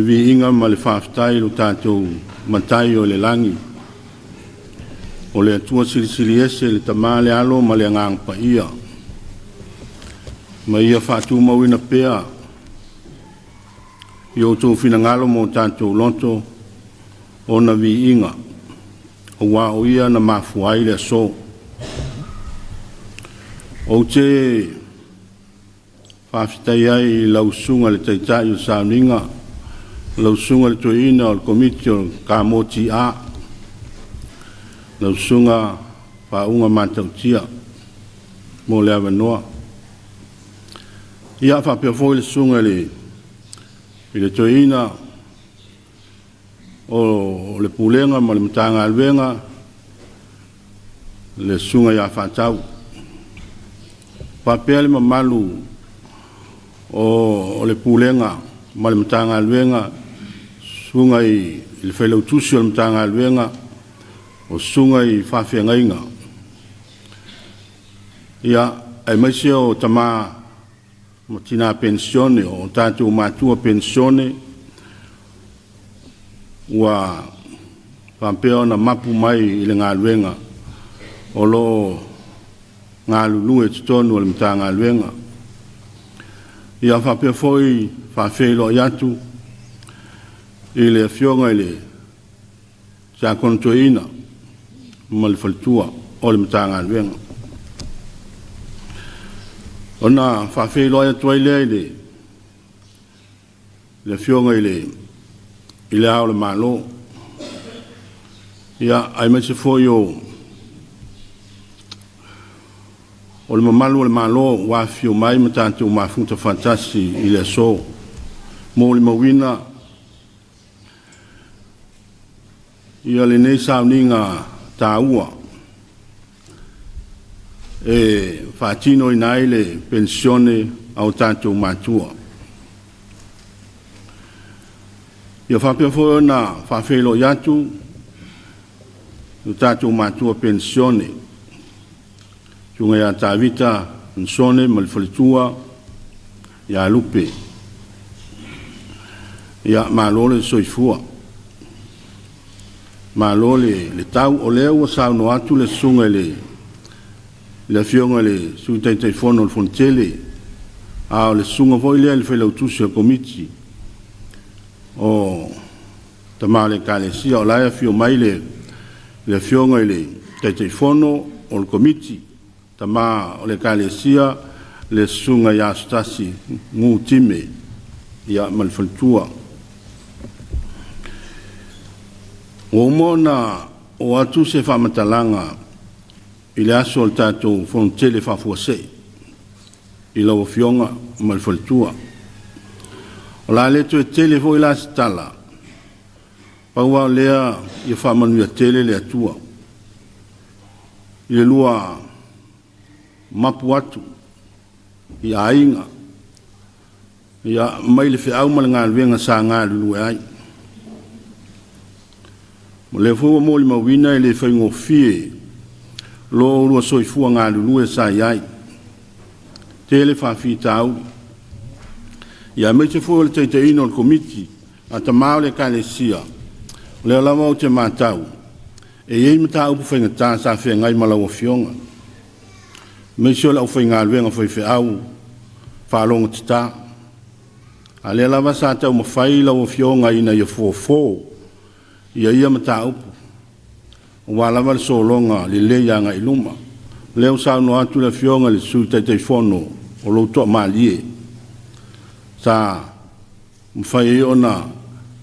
Speaker 6: viiga ma le faafetai i lo tatou Matai o i le lagi, o le Atua Silisili Ese, le Tama, le Alo ma le Agaga Paia, ma ia faatumauina pea i outou finagalo ma o tatou loto ona viiga, aua o Ia na mafua ai le aso. Ou te faafetai ai i lau Susuga i le Taitai o le Sauniga, lau Susuga i le Toeaina o le Komiti o le KMTA, lau Susuga Faauga Matautia mo le avanoa. Ia faapea foi le Susuga i le Toeaina o le Pulega ma le Matagaluega, le Susuga ia Faatau, faapea le mamalu o le Pulega ma le Matagaluega, susuga i le Failautusi o le Matagaluega, o susuga i faafeagaiga, ia, aemaise o tama ma tina penisione, o tatou matua penisione ua faapea ona mapu mai i le galuega o lo o galulue i totonu o le Matagaluega. Ia faapea foi faafeiloai atu i le Afioga i le Siakono Toeaina ma le faletua o le Matagaluega. Ona faafeiloai atu ai lea i le Afioga i Le Ao o le Malo, ia, aemaise foi o le mamalu o le Malo ua afifio mai ma tatou mafuta faatasi i le aso. Molimauina ia lenei sauniga taua e faatinoina ai le penisione a o tatou matua. Ia faapea foi ona faafeiloai atu i o tatou matua penisione, Susuga ia Tavita Penisione ma le faletua ia Lupe. Ia, malo le soifua, malo le tau. O lea ua saunoa atu le susuga i le Afioga i le Sui Taitaifono o le Fonotele, a o le susuga foi lea i le Failautusi o le Komiti o Tama o le Ekalesia, o la e afio mai le Afioga i le Taitaifono o le Komiti Tama o le Ekalesia, le Susuga ia Asotasi Gu Time, ia, ma le faletua. Ua uma ona oo atu se faamatalaga i le aso o le tatou Fonotele Faafuasei i lau Afioga ma le faletua. O le a le toe tele foi la se tala, pau lava o lea ia faamanuia tele le Atua i le lua mapu atu i aiga, ia, mai le feau ma le galuega sa galulue ai. O lea foi ua molimauina e le faigofie lo oulua soifua galulue sa i ai, tele faafitauli, ia aemaise foi o le taitaiina o le Komiti a Tama o le Ekalesia. O lea lava ou te matau e i ai mataupu faigata sa feagai ma lau Afioga, aemaise o le aufaigaluega faifeau faalogotata, a o lea lava sa taumafai lau Afioga ina ia fofo ia mataupu aua lava le sologa lelei agai i luma. O lea ua saunoa atu le Afioga i le Sui Taitaifono o lou toamalie sa mafai ai ona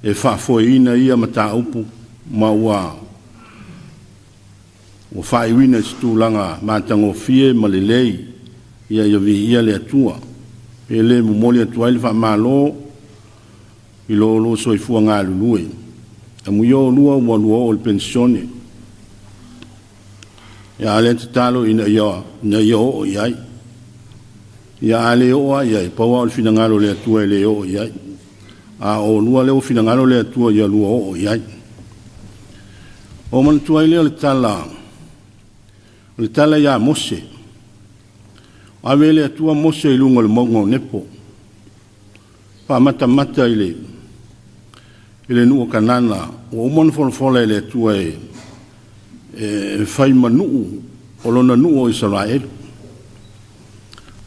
Speaker 6: e faafoeina ia mataupu ma ua faaiuina i se tulaga matagofie ma lelei, ia viia le Atua. E le momoli atu ai le faamalo i lo oulua soifua galulue. Amuia oulua ua lua oo i le penisione, a o lea tatalo ina ia oo i ai. Ia a le oo lava i ai, pau lava o le finagalo o le Atua e le oo i ai. A o oulua lea ua finagalo le Atua ia lua oo i ai. Ona manatua ai lea o le tala ia Mose. Ave e le Atua Mose i luga o le mauga o Nepo, faamatamata i le i le nuu o Kanana ua uma ona folafola e le Atua e e fai ma nuu o lona nuu o Isaraelu.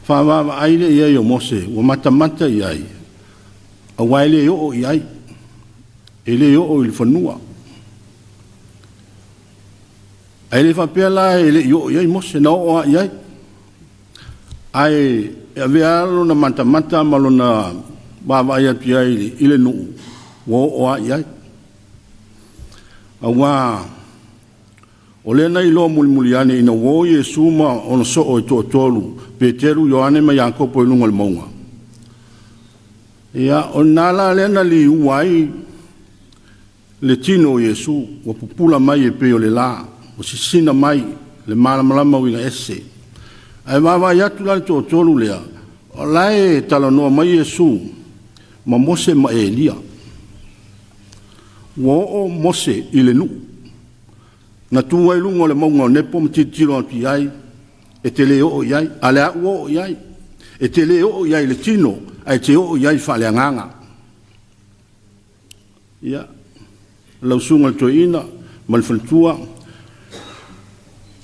Speaker 6: Faavaavaai lea i ai o Mose ua matamata i ai, aua e le oo i ai, e le oo i le fanua. Ae le faapea la e le i oo i ai Mose, na oo lava i ai. Ae e avea lava lona matamata ma lona vaavaai atu i ai i le nuu, ua oo lava i ai. Aua o lea na iloa mulimuli ane ina ua o Iesu ma ona soo e toatolu, Peteru, Ioane ma Iakopo i luga o le mauga. Ia, o lena la lea na liua ai le tino o Iesu, ua pupula mai e pei o le la, ua sisina mai le malamalama uiga ese. Ae vaavaai atu la le toatolu lea, o la e talanoa mai Iesu ma Mose ma Elia. Ua oo Mose i le nuu, na tu ai luga o le mauga o Nepo ma tilotilo atu i ai, e te le oo i ai, a o lea ua oo i ai. E te le oo i ai i le tino, ae te oo i ai faaleagaga. Ia, lau susuga i le toeaina ma le faletua,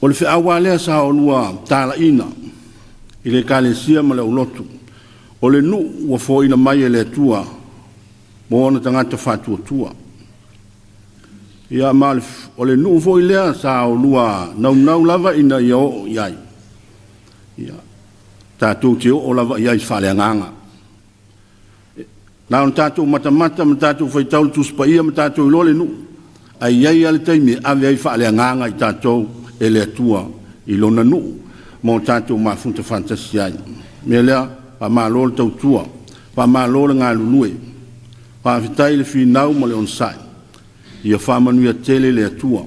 Speaker 6: o le feau lava lea sa olua talaiina i le Ekalesia ma le aulotu, o le nuu ua foaina mai e le Atua mo ona tagata faatuatua. Ia, ma o le nuu foi lea sa olua naunau lava ina ia oo i ai. Ia, tatou te oo lava i ai faaleagaga. Na ona tatou matamata ma tatou faitau i le Tusi Paia ma tatou iloa le nuu, ae i ai lava le taimi e ave ai faaleagaga i tatou e le Atua i Lona nuu ma o tatou mafuta faatasi ai. O le mea lea, faamalo le tautua, faamalo le galulue, faafetai le finau ma le onosai. Ia faamanuia tele le Atua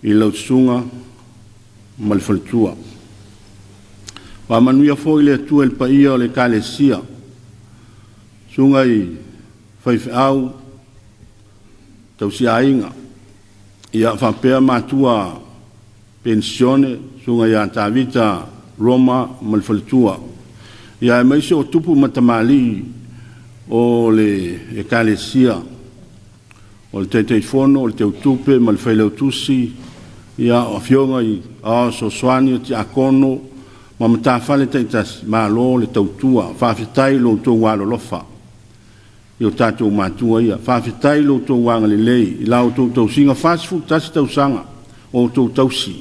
Speaker 6: i lau susuga ma le faletua. Faamanuia foi le Atua i le paia o le Ekalesia, susuga i faifeau, tausiaiga, ia faapea matua penisione, susuga ia Tavita Roma ma le faletua, ia aemaise o tupu ma tamalii o le Ekalesia. O le Taitaifono, o le Teutupe ma le Failautusi, ia, o Afioga i Aoao Fesoasoani, o Tiakono ma matafale taitasi, malo le tautua. Faafetai i lo outou alolofa i o tatou matua ia. Faafetai i lo outou agalelei i la outou tausiga, 41 tausaga o outou tausi.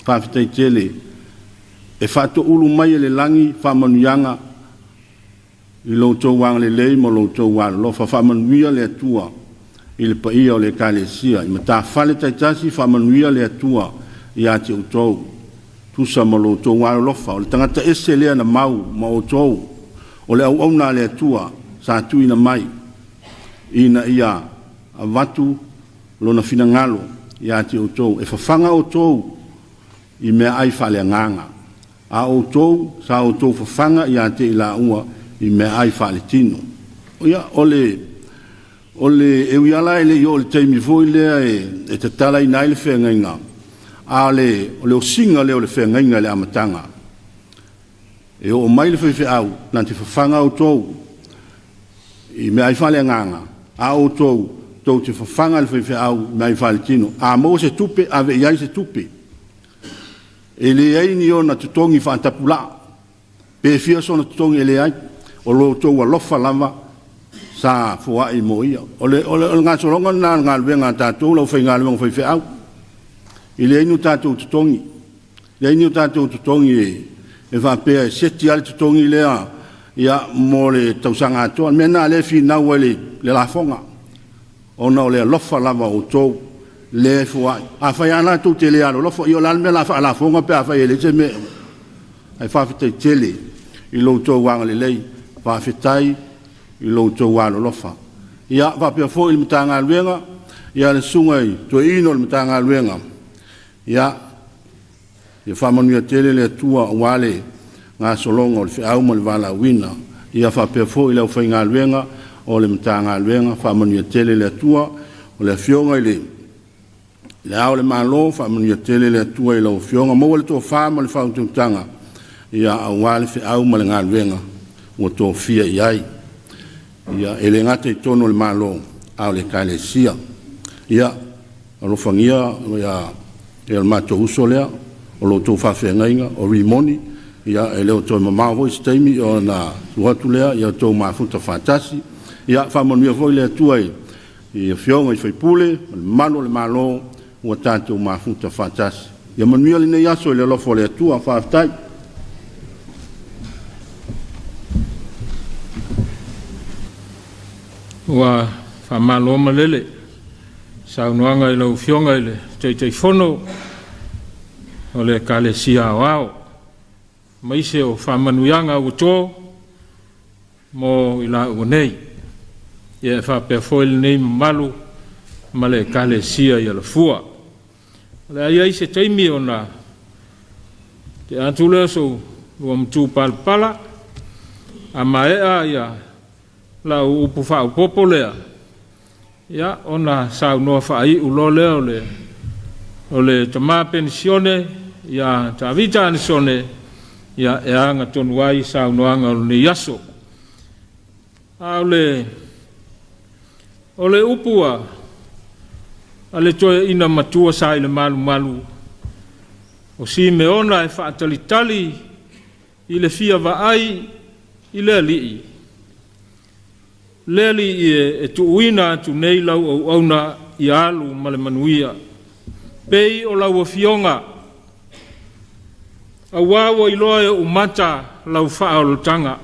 Speaker 6: Faafetai tele. E faatoulu mai e le lagi faamanuiaga I lo outou agalelei ma lo outou alolofa, faamanuia le Atua i le paia o le Ekalesia. I matafale taitasi, faamanuia le Atua ia te outou, tusa ma lo outou alolofa. O le tagata ese lea na mau ma outou, o le auauna a le Atua sa tuuina mai ina ia avatu lona finagalo ia te outou. E fafaga outou i meaai faaleagaga. A outou, sa outou fafaga ia te i laua i meaai faaletino. Ia, o le, o le, e ui lava la e le i oo i le taimi foi lea e, e tatalaina ai le feagaiga, a o le, o le osiga lea o le feagaiga i le amataga. E oo mai le faifeau, na te fafaga outou i meaai faaleagaga, a outou, tou te fafaga i le faifeau i meaai faaletino. A maua se tupe, ave i ai se tupe. E leai ni ona totogi faatapulaa, pe fia sona totogi e leai, o lo outou alofa lava sa foai mo ia. O le, o le, o le gasologa lena o le galuega a tatou, le aufaigaluega faifeau. E leai ni o tatou totogi, leai ni o tatou totogi e, e faapea e seti lava le totogi lea ia, mo le tausaga atoa. O le mea lena lea e finau ai le, le lafoga. Ona o le alofa lava o outou lea e foai. Afai lava la tou te le alolofa, ia o le a le mea o le a faalafoga pe afai e leai se mea e… Ae faafetai tele i lo outou agalelei, faafetai i lo outou alolofa. Ia faapea foi le Matagaluega, ia le susuga i toeaina o le Matagaluega, ia Ia faamanuia tele le Atua aua le gasologa o le feau ma le valaauina. Ia faapea foi le aufaigaluega o le Matagaluega, faamanuia tele le Atua. O le Afioga i le Le Ao o le Malo, faamanuia tele le Atua i lau Afioga, maua le tofa ma le faautautaga, ia aua le feau ma le galuega ua tofia i ai. Ia, e le gata i totonu o le Malo, a o le Ekalesia. Ia, alofagia ia le matou uso lea, o lo outou faafeagaiga, o Rimoni, ia e le o toe mamao foi se taimi ona tuu atu lea, ia outou mafuta faatasi. Ia faamanuia foi le Atua i afioga i sui usufono ma le mamalu o le Malo ua tatou mafuta faatasi. Ia manuia lenei aso i le alofa o le Atua. Faafetai.
Speaker 1: Ua faamalo malele saunoaga i lau Afioga i le Taitaifono o le Ekalesia Aoao, aemaise o faamanuiaga ua to mo i laua nei. Ia e faapea foi lenei mamalu ma le Ekalesia i Alafua. O le a i ai se taimi ona tea atu lea o sou luamatupalapala, a maea ia lau upu faaopoopo lea, ia ona saunoa faaiu loa lea o le tama penisione ia Tavita Anesone, ia e agatonu ai saunoaga o lenei aso. A o le upu a le toeaina matua sa i le malumalu o Simeona e faatalitali i le fia vaai i le Alii, le Alii e tuuina atu nei lau auauna ia alu ma le manuia, pei o lau afioga, aua ua iloa e ou mata lau faaolataga.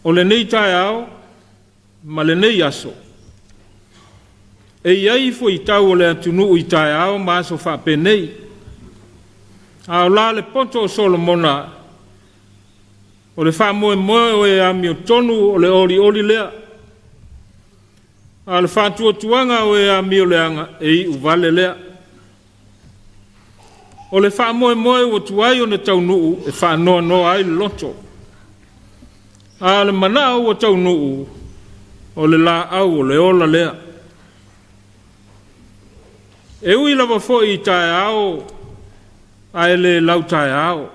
Speaker 1: O lenei taeao ma lenei aso, e i ai fuaitau o le atunuu i taeao ma aso faapenei, a o la le poto o Solomona, o le faamoemoe o e amiotonu o le olioli lea, a o le faatuatuaga o e amioleaga e iu vale lea. O le faamoemoe ua tuai ona taunuu e faanoanoa ai le loto, a o le manao ua taunuu o le laau o le ola lea. E ui lava foi i taeao ae le lau taeao.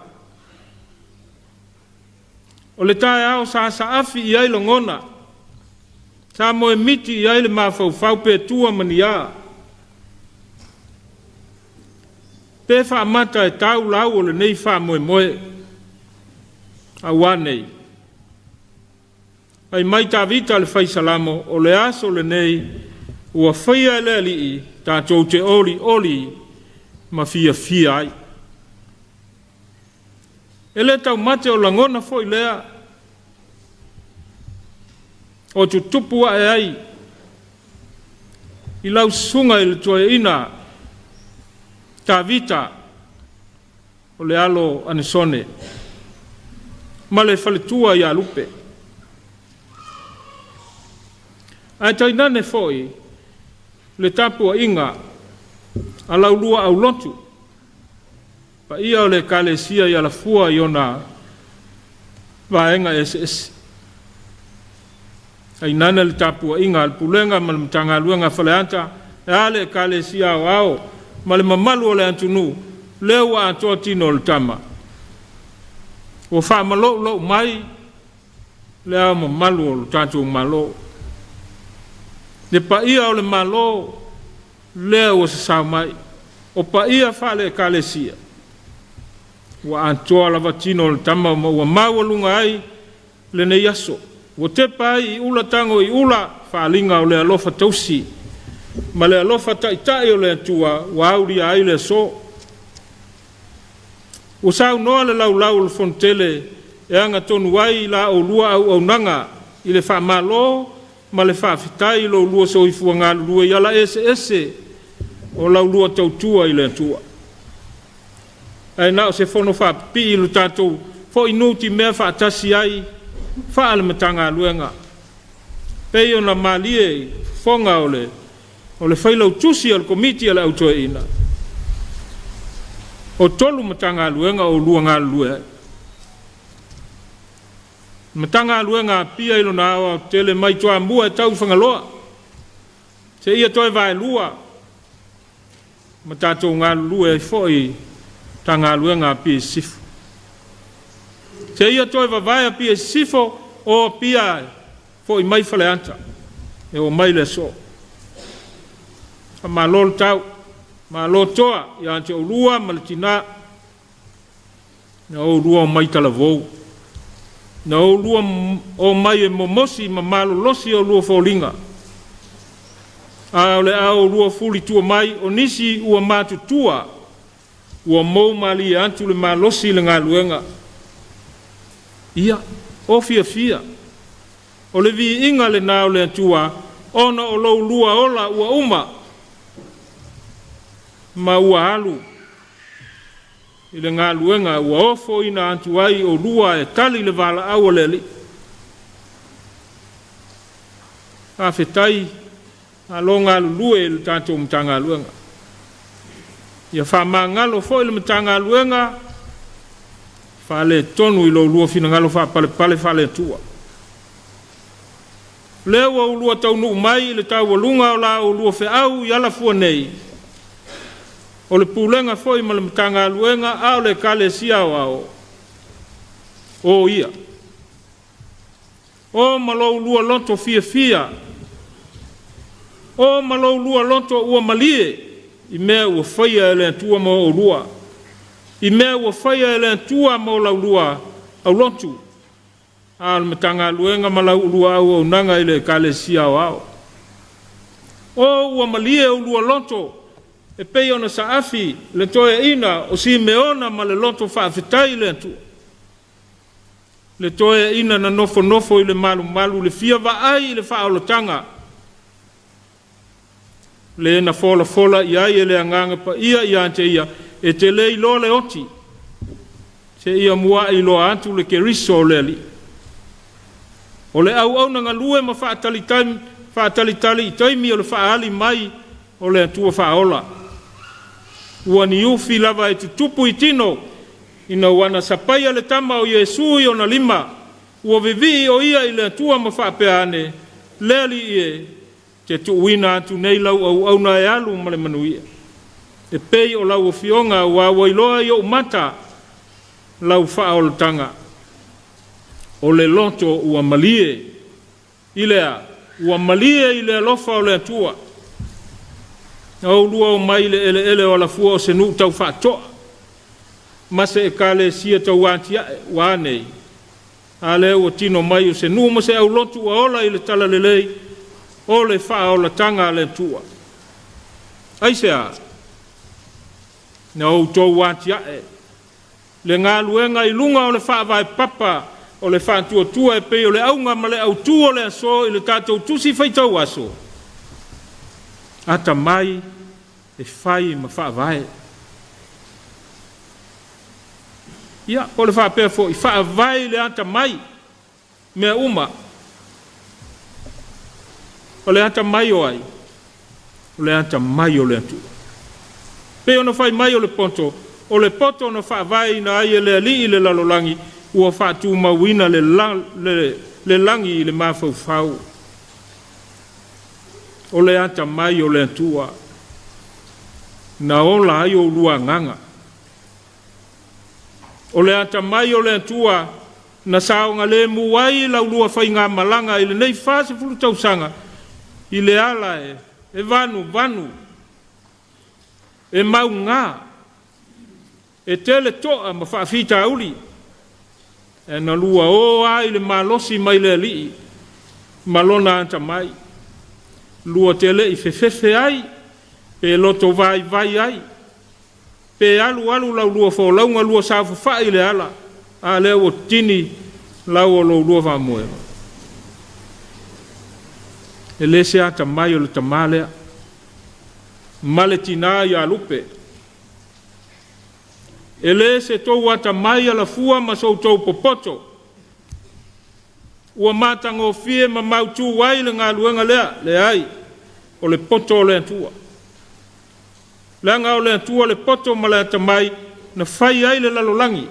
Speaker 1: O le taeao sa saafi i ai lagona, sa moemiti i ai le mafaufau pe tua ma ni a, pe faamata e tau lau o lenei faamoemoe. Aua nei, fai mai Tavita le fai Salamo, o le aso lenei ua faia e le Alii tatou te olioli ma fiafia ai. E le taumate o lagona foi lea o tutupu ae ai i lau susuga i le toeaina Tavita o le alo Anesone ma le faletua ia Lupe. Ae tainane foi le tapuaiga a laulua aulotu, paia o le Ekalesia i Alafua i ona vaega eseese. Tainane le tapuaiga a le Pulega ma le Matagaluega a Faleata, e a le Ekalesia Aoao ma le mamalu o le atunuu, lea ua atoa tino o le tama. Ua faamaloulou mai le ao mamalu o le tatou Malo. Le paia o le Malo lea ua sasao mai, o paia faale-Ekalesia, ua atoa lava tino o le tama ma ua maualuga ai lenei aso. Ua tepa ai i ula tago i ula faaaliga o le alofa tausi ma le alofa taitai o le Atua ua aulia ai le aso. Ua saunoa le laulau o le Fonotele e agatonu ai la oulua auaunaga i le faamalo ma le faafetai i lo oulua soifua galulue i ala eseese o la oulua tautua i le Atua. Ae na o se fono faapipii i lo tatou foi nutimea faatasi ai faale Matagaluega, pei ona malie i fofoga o le failautusi a le Komiti a le Au Toeaina, o 3 Matagaluega o oulua galulue ai. Matagaluega Apia i lona aoaotetele mai Toamua e tau i Fagaloa. Seia toe vaelua ma tatou galulue ai foi i Matagaluega a Apia Sisifo. Seia toe vavae Apia Sisifo o Apia foi mai Faleata e oo mai le aso. Faamalo le tau, malo toa ia te oulua ma le tina, na oulua omai talavou, na oulua omai e momosi ma malolosi oulua foliga, a o le a oulua fulitua mai o nisi ua matutua, ua mou malie atu le malosi i le galuega. Ia, o fiafia, o le viiga lena o le Atua, ona o lo oulua ola ua uma ma ua alu i le galuega ua ofoina atu ai oulua e tali le valaau a le Alii. Faafetai, malo galulue i le tatou Matagaluega. Ia faamagalo foi le Matagaluega faaletonu i lo oulua finagalo faapalepale faale-Atua. O lea ua oulua taunuu mai i le taualuga o la oulua feau i Alafua nei, o le Pulega foi ma le Matagaluega a o le Ekalesia Aoao, o ia, o ma lo oulua loto fiafia, o ma lo oulua loto ua malie i mea ua faia e le Atua mo oulua, i mea ua faia e le Atua mo la oulua aulotu, a o le Matagaluega ma la oulua auaunaga i le Ekalesia Aoao. O ua malie oulua loto e pei ona saafi le toeaina o Simeona ma le loto faafetai i le Atua, le toeaina na nofonofo i le malumalu i le fia vaai i le faaolataga, le na folafola i ai e le Agaga Paia ia te ia, e te le iloa le oti, seia muai iloa atu le Keriso o le Alii. O le auauna galue ma faatalitali i taimi o le faaali mai o le Atua faaola. Ua niufi lava e tutupu i tino, ina ua na sapaia le tama o Iesu i ona lima, ua vivii o ia i le Atua ma faapea ane, Le Alii e, te tuuina atu nei lau auauna e alu ma le manuia, e pei o lau afioga aua ua iloa i ou mata lau faaolataga. O le loto ua malie i le a? Ua malie i le alofa o le Atua. Na oulua omai i le eleele o Alafua o se nuu tau faatoa ma se ekalesia tau atiae ua a nei? A lea ua tino mai o se nuu ma se aulotu ua ola i le talalelei o le faaolataga a le Atua. Aisea? Na outou atiae le galuega i luga o le faavae papa o le faatuatua e pei o le auga ma le autū o le aso i le tatou Tusi Faitau Aso, atamai e fai ma faavae. Ia, po o le faapea foi, faavae i le atamai mea uma. O le atamai o ai? O le atamai o le Atua. Pei ona fai mai o le poto, o le poto na faavaeina ai e le Alii le lalolagi, ua faatumauina le, la, le, le lagi i le mafaufau. O le atamai o le Atua na ola ai oulua agaga. O le atamai o le Atua na saogalemu ai laulua faigamalaga i lenei 40 tausaga i le ala e vanuvanu, e mauga, e tele toa ma faafitauli, ae na lua o lava i le malosi mai le Alii ma lona atamai, lua te le i fefefe ai pe loto vaivai ai, pe alualu la ulua folauga lua saofafai i le ala, a lea ua tini lau o lo ulua faamoemoe. E le se atamai o le tamā lea ma le tinā ia Lupe. E le se tou atamai alafua ma so outou popoto ua matagofie ma mautū ai le galuega lea, leai, o le poto o le Atua. Leaga o le Atua le poto ma le atamai na fai ai le lalolagi.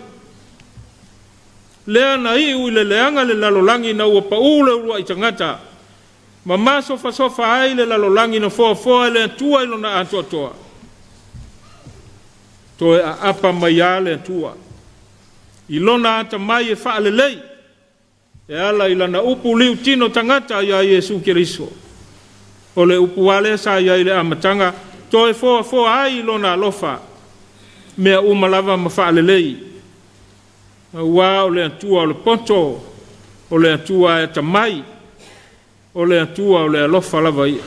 Speaker 1: Lea na iu i le leaga le lalolagi ina ua paū le uluai tagata. Ma masofasofa ai le lalolagi na foafoa e le Atua i lona atoatoa. Toe aapa mai lava le Atua i lona atamai e faalelei e ala i lana upu liutino tagata ia Iesu Keriso. O le upu lava lea sa i ai i le amataga, toe foafoa ai i lona alofa mea uma lava ma faalelei, aua o le Atua o le poto, o le Atua e atamai, o le Atua o le alofa lava ia.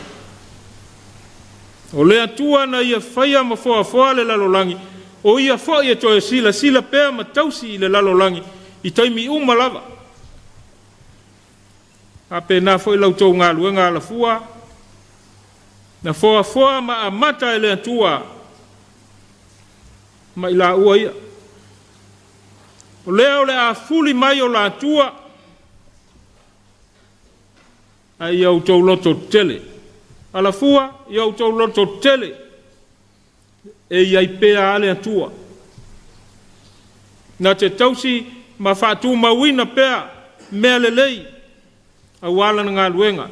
Speaker 1: O le Atua na ia faia ma foafoa le lalolagi, o ia foi e toe silasila pea ma tausi i le lalolagi i taimi uma lava. Faapena foi la outou galuega alafua, na foafoa ma amata e le Atua ma i laua ia. O lea o le a fuli mai o latua, ae ia outou lototetele. Alafua, ia outou lototetele, e i ai pea lava le Atua. Na te tausi ma faatumauina pea mea lelei aua lana galuega,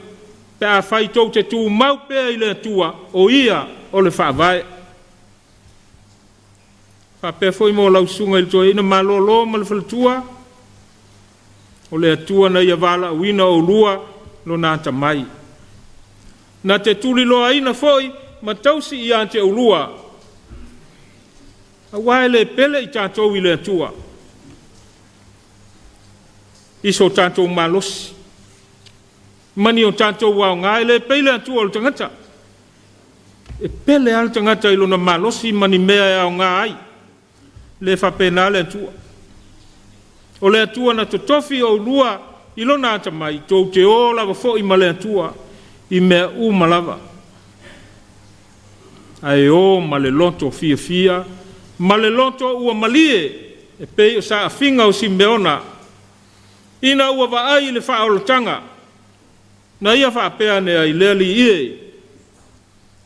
Speaker 1: pe afai tou te tumau pea i le Atua, o Ia o le Faavae. Faapea foi mo lau susuga i le toeaina malolo ma le faletua, o le Atua na ia valaauina oulua lona atamai. Na te tuliloaina foi ma tausi ia te oulua, aua e le pele i tatou i le Atua i so tatou malosi ma ni o tatou aoga, e le pei le Atua o le tagata. E pele lava le tagata i lona malosi ma ni mea e aoga ai. Le faapena le Atua. O le Atua na totofi oulua i lona atamai, tou te o lava foi ma le Atua i mea uma lava. Ae o ma le loto fiafia ma le loto ua malie, e pei o saafiga o Simeona, ina ua vaai i le faaolataga, na ia faapea ane ai, Le Alii e,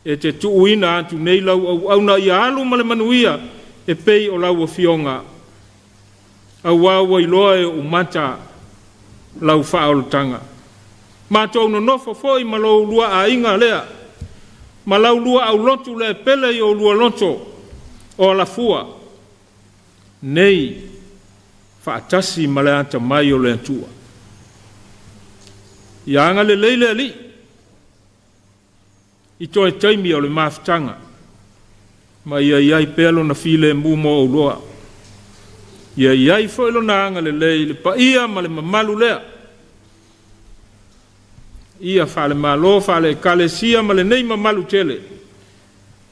Speaker 1: e te tuuina atu nei lau auauna ia alu ma le manuia e pei o lau afioga, aua ua iloa e ou mata lau faaolataga. Matou nonofo foi ma lo oulua aiga lea, ma la oulua aulotu lea e pele i oulua loto o alafua, nei faatasi ma le atamai o le Atua. Ia agalelei le Alii i toe taimi o le mafutaga, ma ia i ai pea lona filemu mo oulua. Ia i ai foi lona agalelei i le paia ma le mamalu lea, ia faale-Malo, faale-Ekalesia ma lenei mamalu tele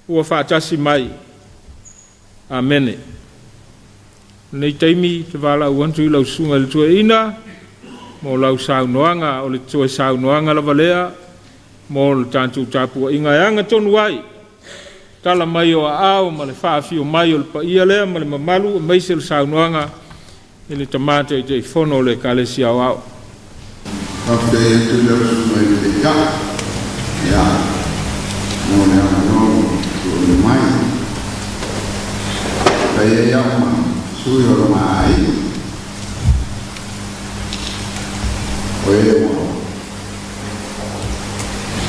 Speaker 1: ua faatasi mai. Amene. Lenei taimi te valaau atu i lau susuga i le toeaina mo lau saunoaga, o le toe saunoaga lava lea mo le tatou tapuaiga e agatonu ai tala mai o aao ma le faafio mai o le paia lea ma le mamalu, aemaise le saunoaga i le Tama Taitaifono o le Ekalesia Aoao.
Speaker 7: Faafetai atu i lau susuga i le Taitai, ia, mo le avanoa ua tuuina mai. Fai ai au ma sui o lona aiga, o e ua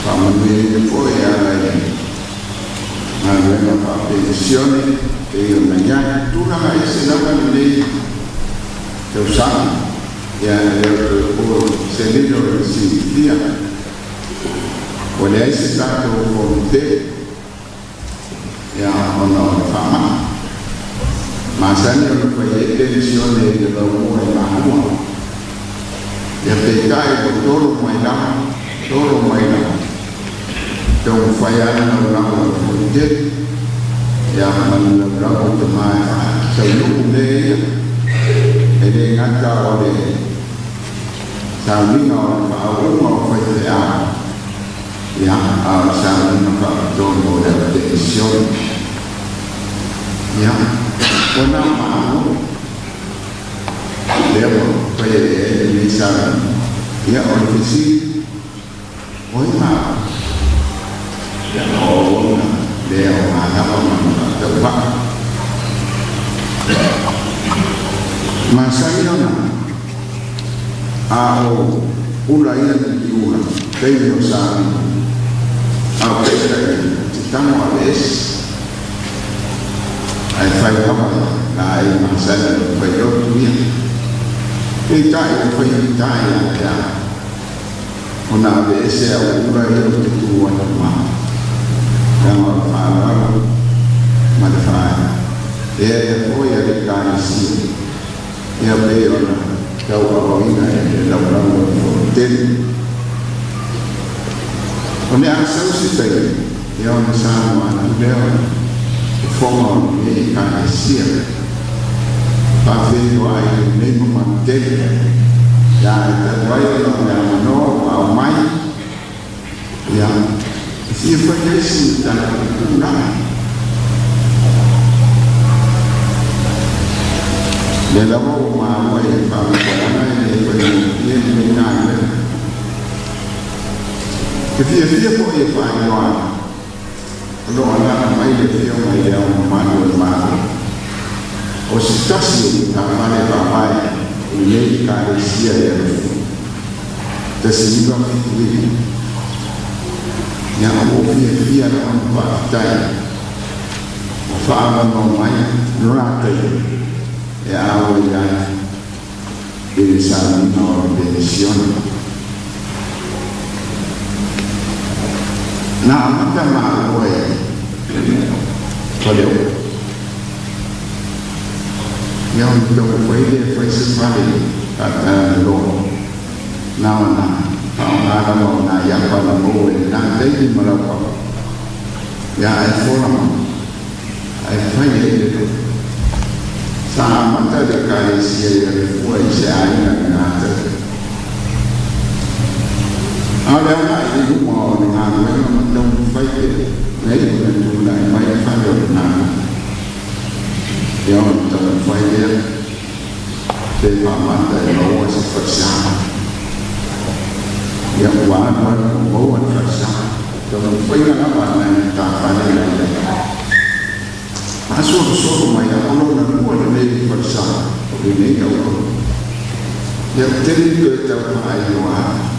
Speaker 7: faamanuiaina foi e ala i galuega faapenisione pei ona i ai. Tulaga ese lava lenei tausaga, ia e le o toe po se lilo i le silafia, ua leai se tatou fonotele, ia ona o le faamai. Masani ona fai ai penisione i le laumua i Māua. Ia peitai ua tolo mai lava, tolo mai lava. Taumafai lava le naunau o le fonotele, ia ma le naunau o tama e faataunuu mea ia. E le gata o le sauniga o le faauuga o faifeau, ia, a o le sauniga faapitoa mo le au penisione. Ia, ua na o Malo lea ua fai ai lenei sauniga. Ia, o le fesili, o ai Malo? Ia, o auauna le aoga lava ma le faatauvaa. Masani ona a o Ula ia ni ula, taimi o sa a o peitai te tango a le esi. Ae fai lava la e masani o fai lotu ia. Peitai o fai tai a te a. Ona ave ese au ula ia o te tu atu ma. Leaga o le faaaloalo ma le faaea. Ea ia foi a le Ekalesia. Ia pei ona tauaaoina e le laulau o le Fonotele. O le a sau se taimi, ia ona saunoa atu lea o le fofoga o lenei Ekalesia. Faafeiloai i lenei mamalu tele. Ia ae talu ai ona o le avanoa ua aumai, ia, e fia fai ai si tala puupuu lava. O lea lava ua maua i le faamatalaga e le faigofie lenei galuega. E fiafia foi e faailoa atu, o lo o alaala mai le Afioga i Le Ao Mamalu o le Malo, o se tasi o matafale faavae o lenei Ekalesia i Alofua. 1979. Ia, ua ou fiafia lava ma faafetai ua faaavanoa mai lo la taimi e auai ai i le sauniga o le penisione. Na amata maua i Faleolo. Ia ona taumafai lea e fai se fale faatalaloa. Na ona faaaoga lava o nai apa na maua i lena taimi ma laupapa. Ia ae fola mai, ae fai ai le loto. Sa amata le Ekalesia i Alafua i se aiga i Gatai. A o le agai i luma o le galuega ma taumafai pea, na iu ina tulai mai le fale o le galuega. Ia ona taumafai lea pe faamata e maua se falesa. Ia ua alu alu ua maua le falesa. Taumafaiga lava a nai matafale na i ai. Faasolosolo mai a o lona lua lenei falesa o lenei auauna. Ia ou te le toe tau faailoa atu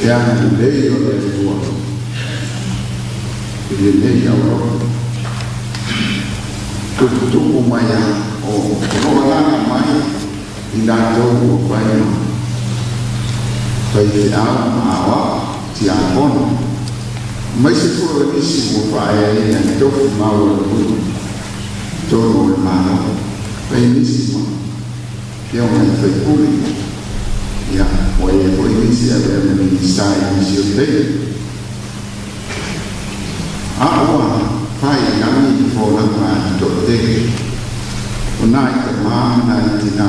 Speaker 7: le agalelei o le Atua i lenei auauna. Tuputupu mai a o lo o alaga mai i latou ua fai ma faifeau ma aoao, tiakono, aemaise foi o nisi ua faaeaina i tofi maualuluga i totonu o le Malo, fai nisi ma afioga i faipule, ia, ua i ai foi nisi e avea ma Minisita i nisi o taimi. A ua fai i lagi le folauga a le toatele o nai tama ma nai tinā,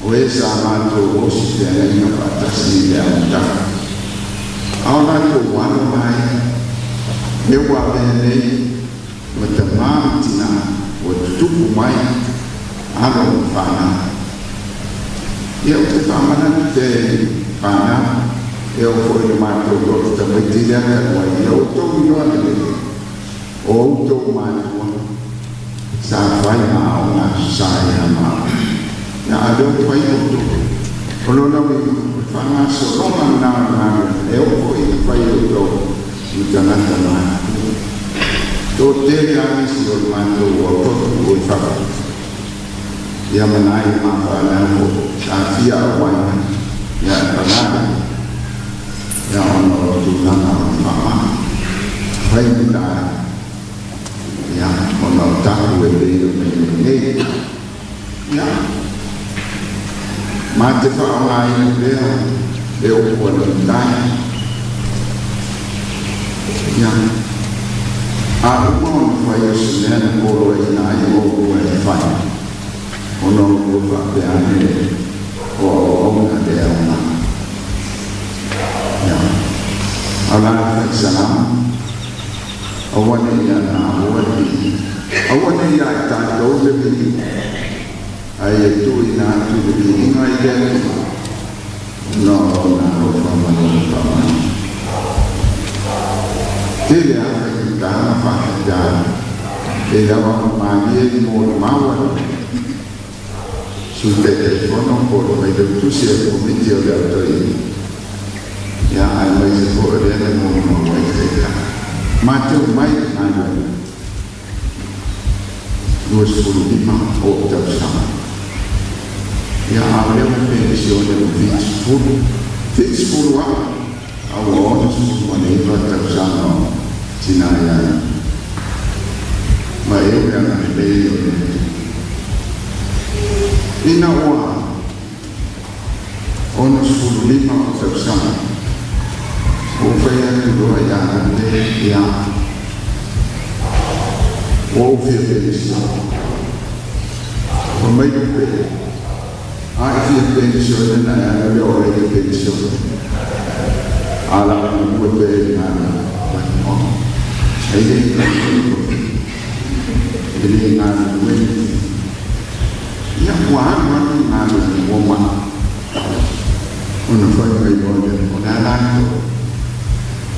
Speaker 7: o e sa matou osi feagaiga faatasi i le amataga, a o latou alo ma aiga, lea ua avea nei ma tama ma tinā ua tutupu mai alo ma fanau. Ia, ou te faamanatu pea i fanau, e oo foi i le matou loto tamaiti lea talu ai, ia outou iloa lelei, o outou matua sa fai ma aoga sa ia maua. Ia, a o lea ua fai outou. O lona uiga, o le faagasologa lena o le galuega, e oo foi ina fai outou ma tagata matutua. Toatele lava nisi o le matou ua papu i fafo. Ia ma nai ma fanau foi sa fia auai mai, ia e pagā ia ona o le tulaga o le faamai. Fai ni lae, ia ona o tapu e pei ona i ai nei. Ia, ma te faaaogaina pea le upu a le matai. Ia, a uma ona fai o se mea na poloaiina ai oulua e fai, ona oulua faapea ane lea, o auauna le aoga. Ia, a o la le fai salamo, Aua ne i ia maua le viiga, aua ne i ia i tatou le viiga, ae ia tuuina atu le viiga i le Atua, ona o Lona alofa ma Lona faamanuia. Tele lava faigata ma faafitauli, e lava ona malie i molimau a le Sui Taitaifono po o le Failautusi o le Komiti o le Au Toeaina, ia aemaise foi o lea na molimau ai le Taitai. Matou mai i le galuega, 25 o ou tausaga, ia a o lea ua penisione ua 70, 70 au, a ua 69 tausaga o tina ia ia. Ma e le agalelei o le Atua. Ina ua 65 ou tausaga, ua ou fai atu loa ia le ia, ua ou fia penisione. Fai mai Lupe, a e fia penisione na e alu lea o oe e penisione. A la galue pea i le galuega, e le galue, e le galue. Ia ua alu alu le galuega ua maa. Ona fai mai loa lea, o le a la le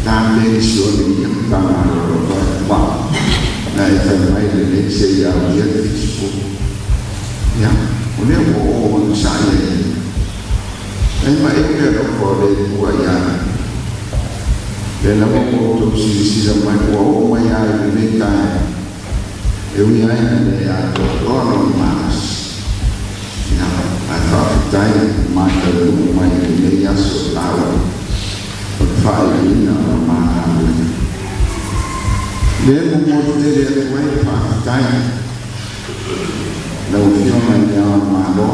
Speaker 7: la penisione i ia Matagaluega wa na e fai mai lenei se i aulia le 70. Ia, o lea ua o onosai ai. Ai ma e le alofa o le Atua ia le lava ua outou silasila mai ua oo mai ai i lenei taeao. E ui ai ina le atoatoa lona malosi. Ia, ae faafetai mataunuu mai i lenei aso taua o le faaiuina o la ma galuega. Le momoli tele atu ai le faafetai lau Afioga i Le Ao o le Malo,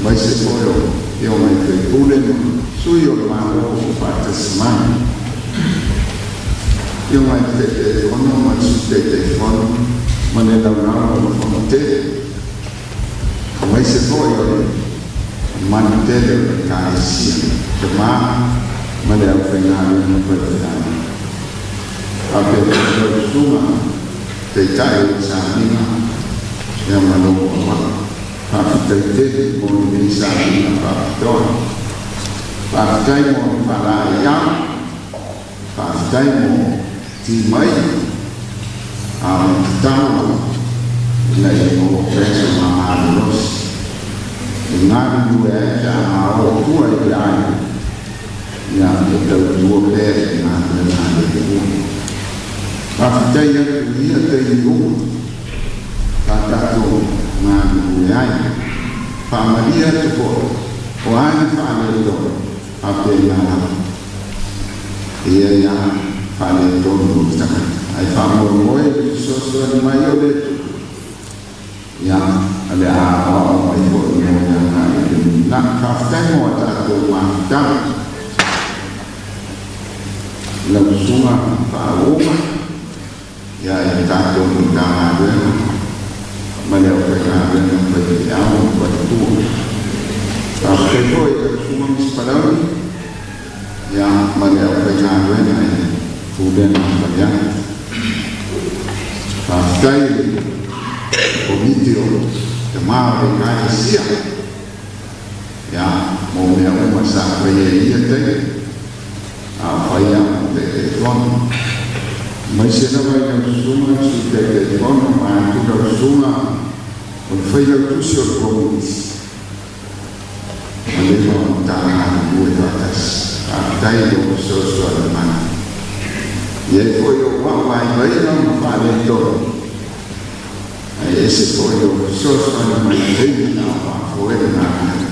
Speaker 7: aemaise foi o Afioga i sui usufono ma sui o le Malo ua faatasi mai. Afioga i le Taitaifono ma le Sui Taitaifono ma le laulau o le Fono tele, aemaise foi o le mamalu tele o le Ekalesia, tama ma le aufaigaluega faifeau. Faapea foi lau susuga Taitai o le sauniga ia ma lou auvaa. Faafetai tele mo lenei sauniga faapitoa. Faafetai mo le faalaeiau, faafetai mo ti mai a o le tatalo ina ia maua pea so malolosi e galulue ai pe a ma oo tua i le aiga, ia e tautua pea i le galuega a le Atua. Faafetai atu i ia taimi uma sa tatou galulue ai. Faamalie atu foi, o a ni faaletonu, faapena lava. E i ai lava faaletonu o le tagata, ae faamoemoe i le fesoasoani mai o le Atua, ia, o le a aoao mai foi mo le agai i le lumanai. Faafetai mo a tatou mafutaga. Lau Susuga Faauuga, ia i le tatou Matagaluega ma le aufaigaluega faifeau ma faletua. Faafetai foi i lau Susuga Misi Palauli, ia, ma le aufaigaluega i le Pulega a Faleata. Faafetai i le Komiti o Tama o le Ekalesia, ia, mo mea uma sa faia i ia taimi, a o fai au ma Taitaifono. Aemaise lava i lau Susuga le Sui Taitaifono, vaeatu lau Susuga o le Failautusi o le Komiti, ua leva ona ta galulue faatasi. Faafetai i lou fesoasoani mai. E i ai foi ou au vaivaiga ma faaletonu, ae ese foi lou fesoasoani mai i taimi na o faafoe le galuega.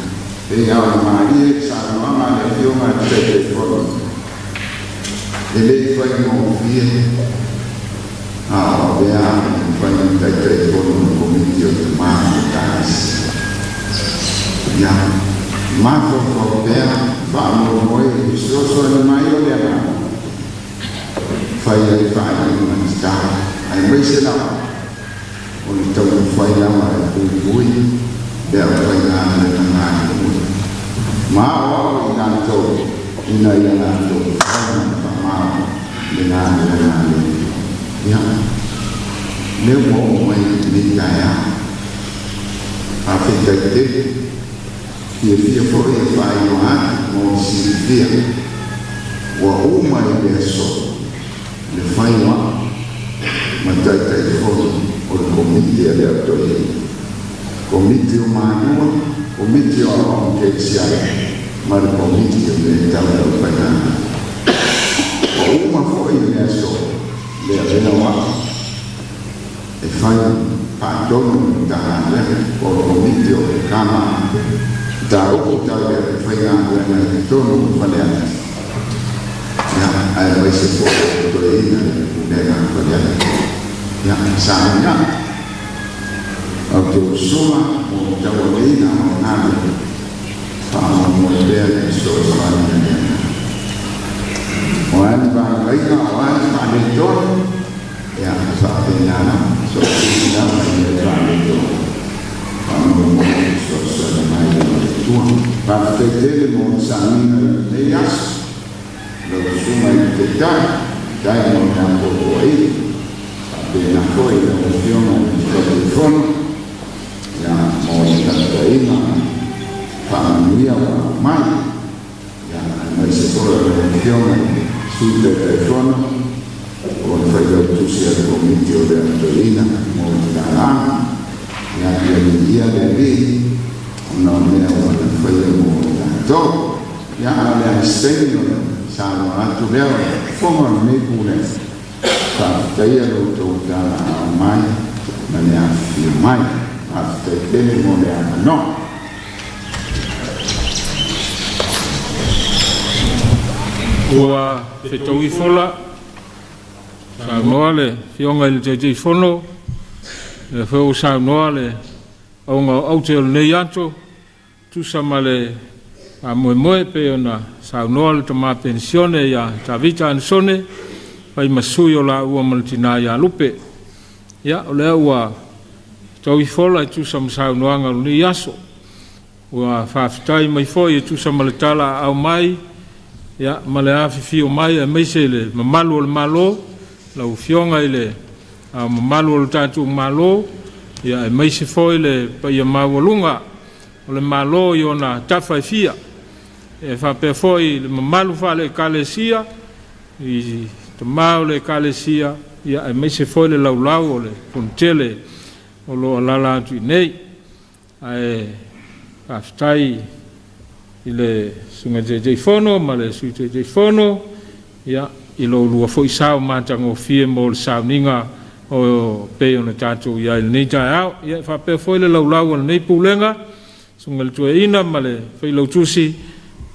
Speaker 7: E pei lava ona malie i le saunoaga a le Afioga i le Taitaifono, e le i faigofie a o avea au ma fai ma Taitaifono o le Komiti o Tama o le Ekalesia. Ia mafaufau pea, faamoemoe i le fesoasoani mai o le Agaga, fai ai faaiuga tatau, aemaise lava o le taumafai lava e puipui le aufaigaluega galulue ma aoao i latou ina ia latou fai ma le faamaoni le galuega a le Atua. Ia, lea ua oo mai i lenei taeao. Faafetai tele. Fiafia foi e faailoa atu mo le silafia, ua uma i le aso le fai o au ma Taitaifono o le Komiti a le Au Toeaina. Komiti o Manua, Komiti o Aoaoga Kerisiano, ma le Komiti o Mea Tau le Aufaigaluega. Ua uma foi le aso le avea o a'u e fai faatonu i le Matagaluega po o le Komiti o Kama Mataupu Tau le Aufaigaluega i totonu o Faleata, ia, aemaise foi o le toeaina i le Pulega a Faleata. Ia, sauni a'u a outou usuga mo le tauaveina o galuega faamoemoe pea i le fesoasoani a le Atua. O a ni vaivaiga, o a ni faaletonu, ia, e faapena lava, so o se isi lava e le faaletonu, faamoemoe i le fesoasoani mai o le Atua. Faafetai tele mo le sauniga i lenei aso. Lau Susuga i le Taitai, faafetai mo le atoatoaina. Faapena foi i lau Afioga i le Taitaifono, ia, mo le taitaiga faamanuia ua aumai. Ia, aemaise foi o lau Afioga i le Sui Taitaifono o le Failautusi a le Komiti o le Alu Toeaina mo le talaaga. Ia, ia viia le Alii ona o mea ua Ia faia mo i tatou. Ia, a o le a se taimi ona saunoa atu lea o le fofoga o lenei Pulega, faafetaia lo outou talaaao mai ma le afifio mai. Faafetai tele mo le avanoa.
Speaker 1: Ua fetaui fola, saunoa le Afioga i le Taitaifono, lea foi ua saunoa le auga o aute o lenei ato, tusa ma le faamoemoe pei ona saunoa le tama penisione ia Tavita Anesone, fai ma sui o laua ma le tina ia Lupe. Ia, o lea ua fetaui fola e tusa ma saunoaga o lenei aso. Ua faafetai mai foi e tusa ma le tala aao mai, ia, ma le afifio mai aemaise le mamalu o le Malo, lau Afioga i le Ao Mamalu o le tatou Malo, ia aemaise foi le paia maualuga o le Malo i ona tafa e fia. E faapea foi le mamalu faale-Ekalesia i tama o le Ekalesia, ia aemaise foi le laulau o le Fonotele o lo o alaala atu i inei. Ae faafetai i le Susuga i le Taitaifono ma le Sui Taitaifono, ia, i lo oulua foi sao matagofie mo le sauniga o pei ona tatou i ai i lenei taeao. Ia, e faapea foi le laulau a lenei Pulega, Susuga i le Toeaina ma le Failautusi,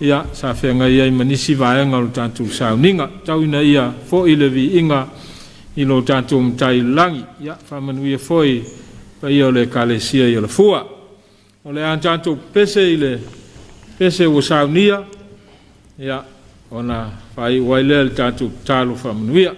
Speaker 1: ia, sa feagai ai ma nisi vaega o le tatou sauniga. Tau ina ia foi le viiga i lo tatou Matai i le lagi. Ia, faamanuia foi i paia o le Ekalesia i Alafua. O le a tatou pese i le pese ua saunia, ia, ona faaiu ai lea i le tatou tatalo faamanuia.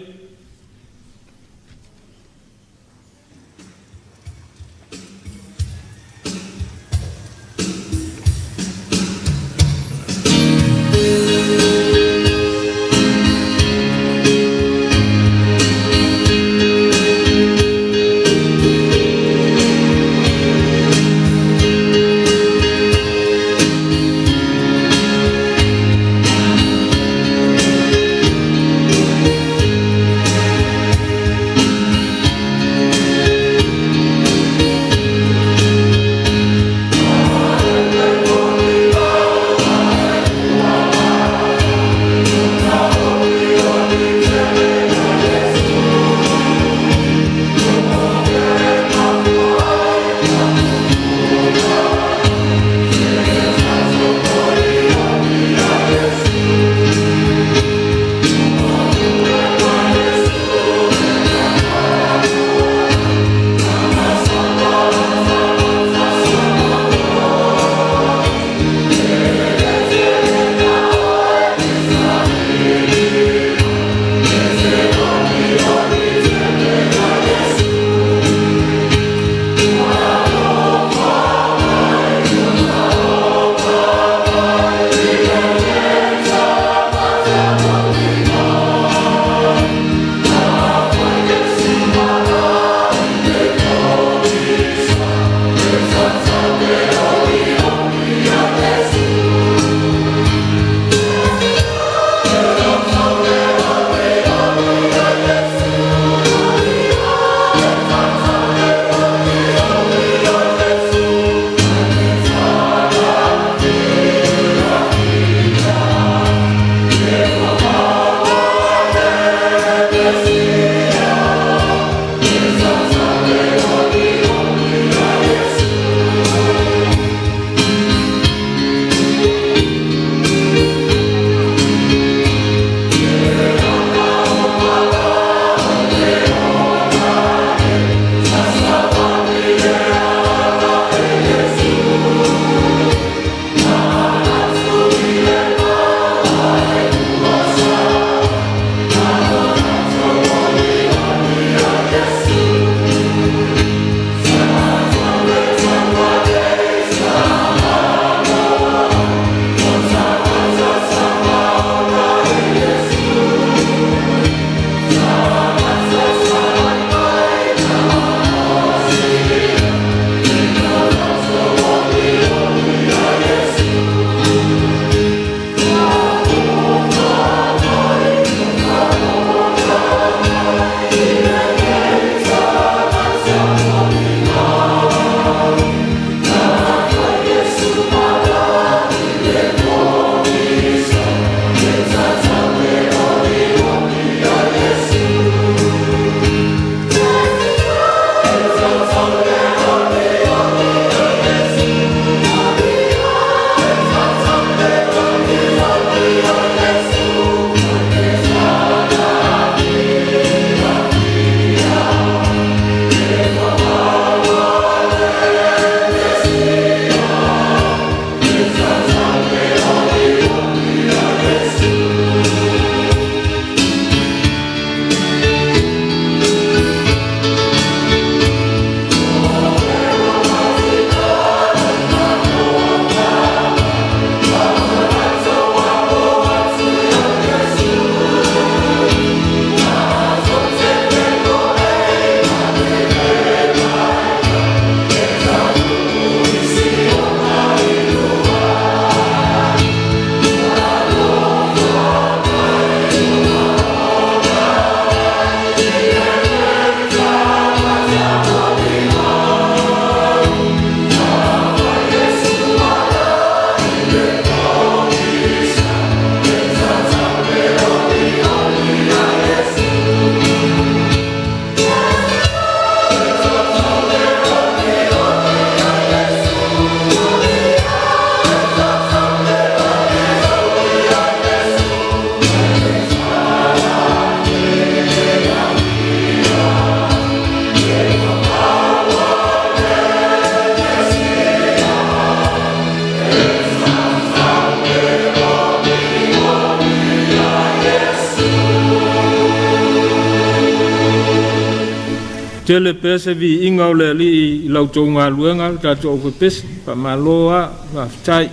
Speaker 1: Tele pea se viiga o le Alii i la outou galuega le tatou aufaipisinisi, faamalo lava, faafetai.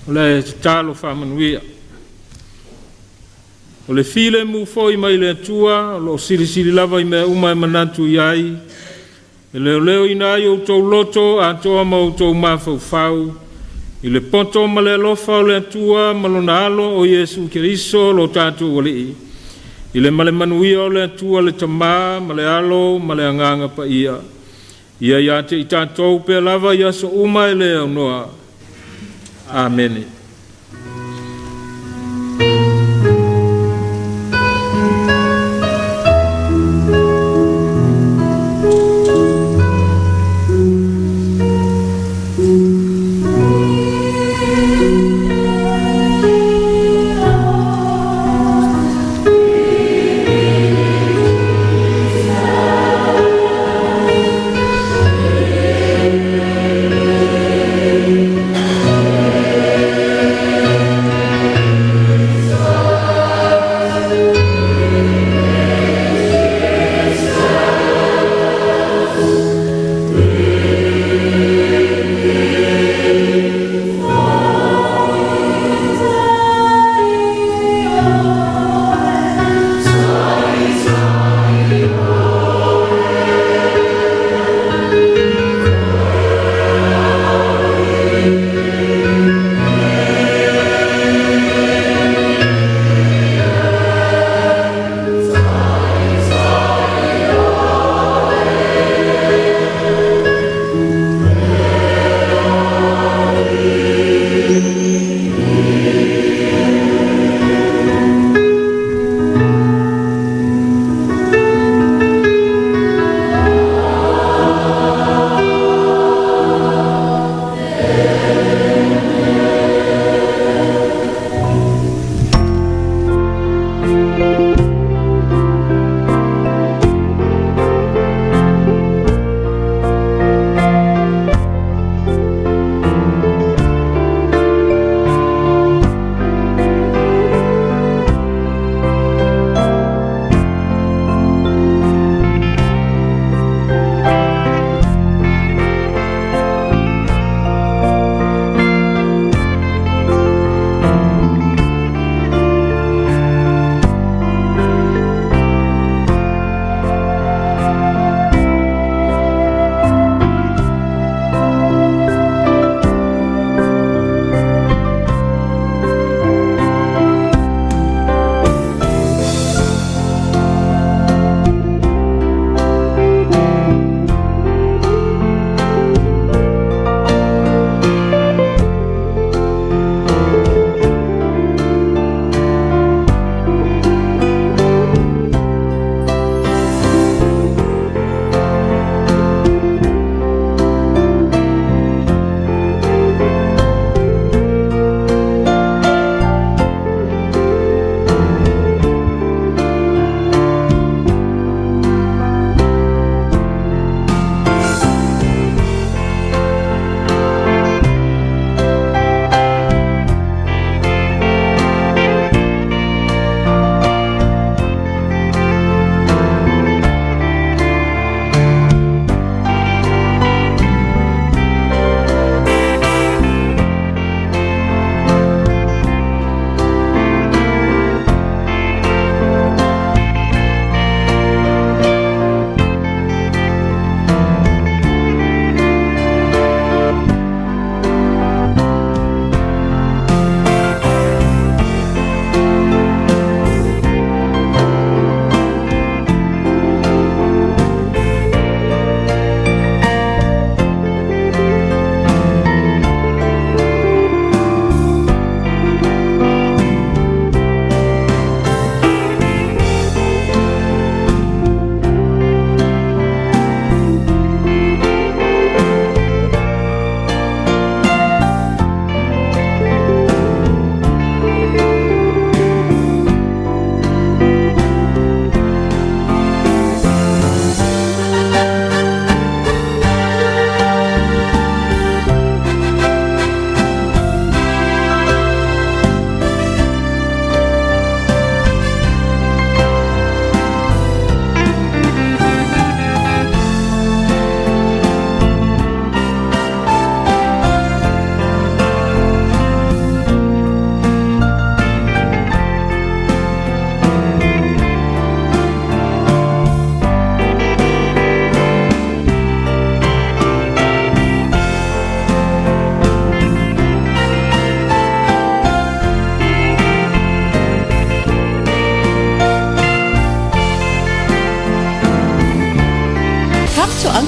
Speaker 1: O le tatalo faamanuia. O le filemu foi mai le Atua o lo o silisili lava i mea uma e manatu i ai, e leoleoina ai outou loto atoa ma outou mafaufau i le poto ma le alofa o le Atua ma lona Alo o Iesu Keriso lo tatou Alii, i le ma le manuia o le Atua le Tamā ma le Alo ma le Agaga Paia, ia ia te i tatou pea lava i aso uma e le aunoa. Amene.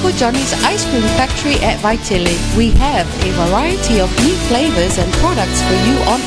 Speaker 8: Uncle Johnny's Ice Cream Factory at Vaitele. We have a variety of new flavors and products for you on offer.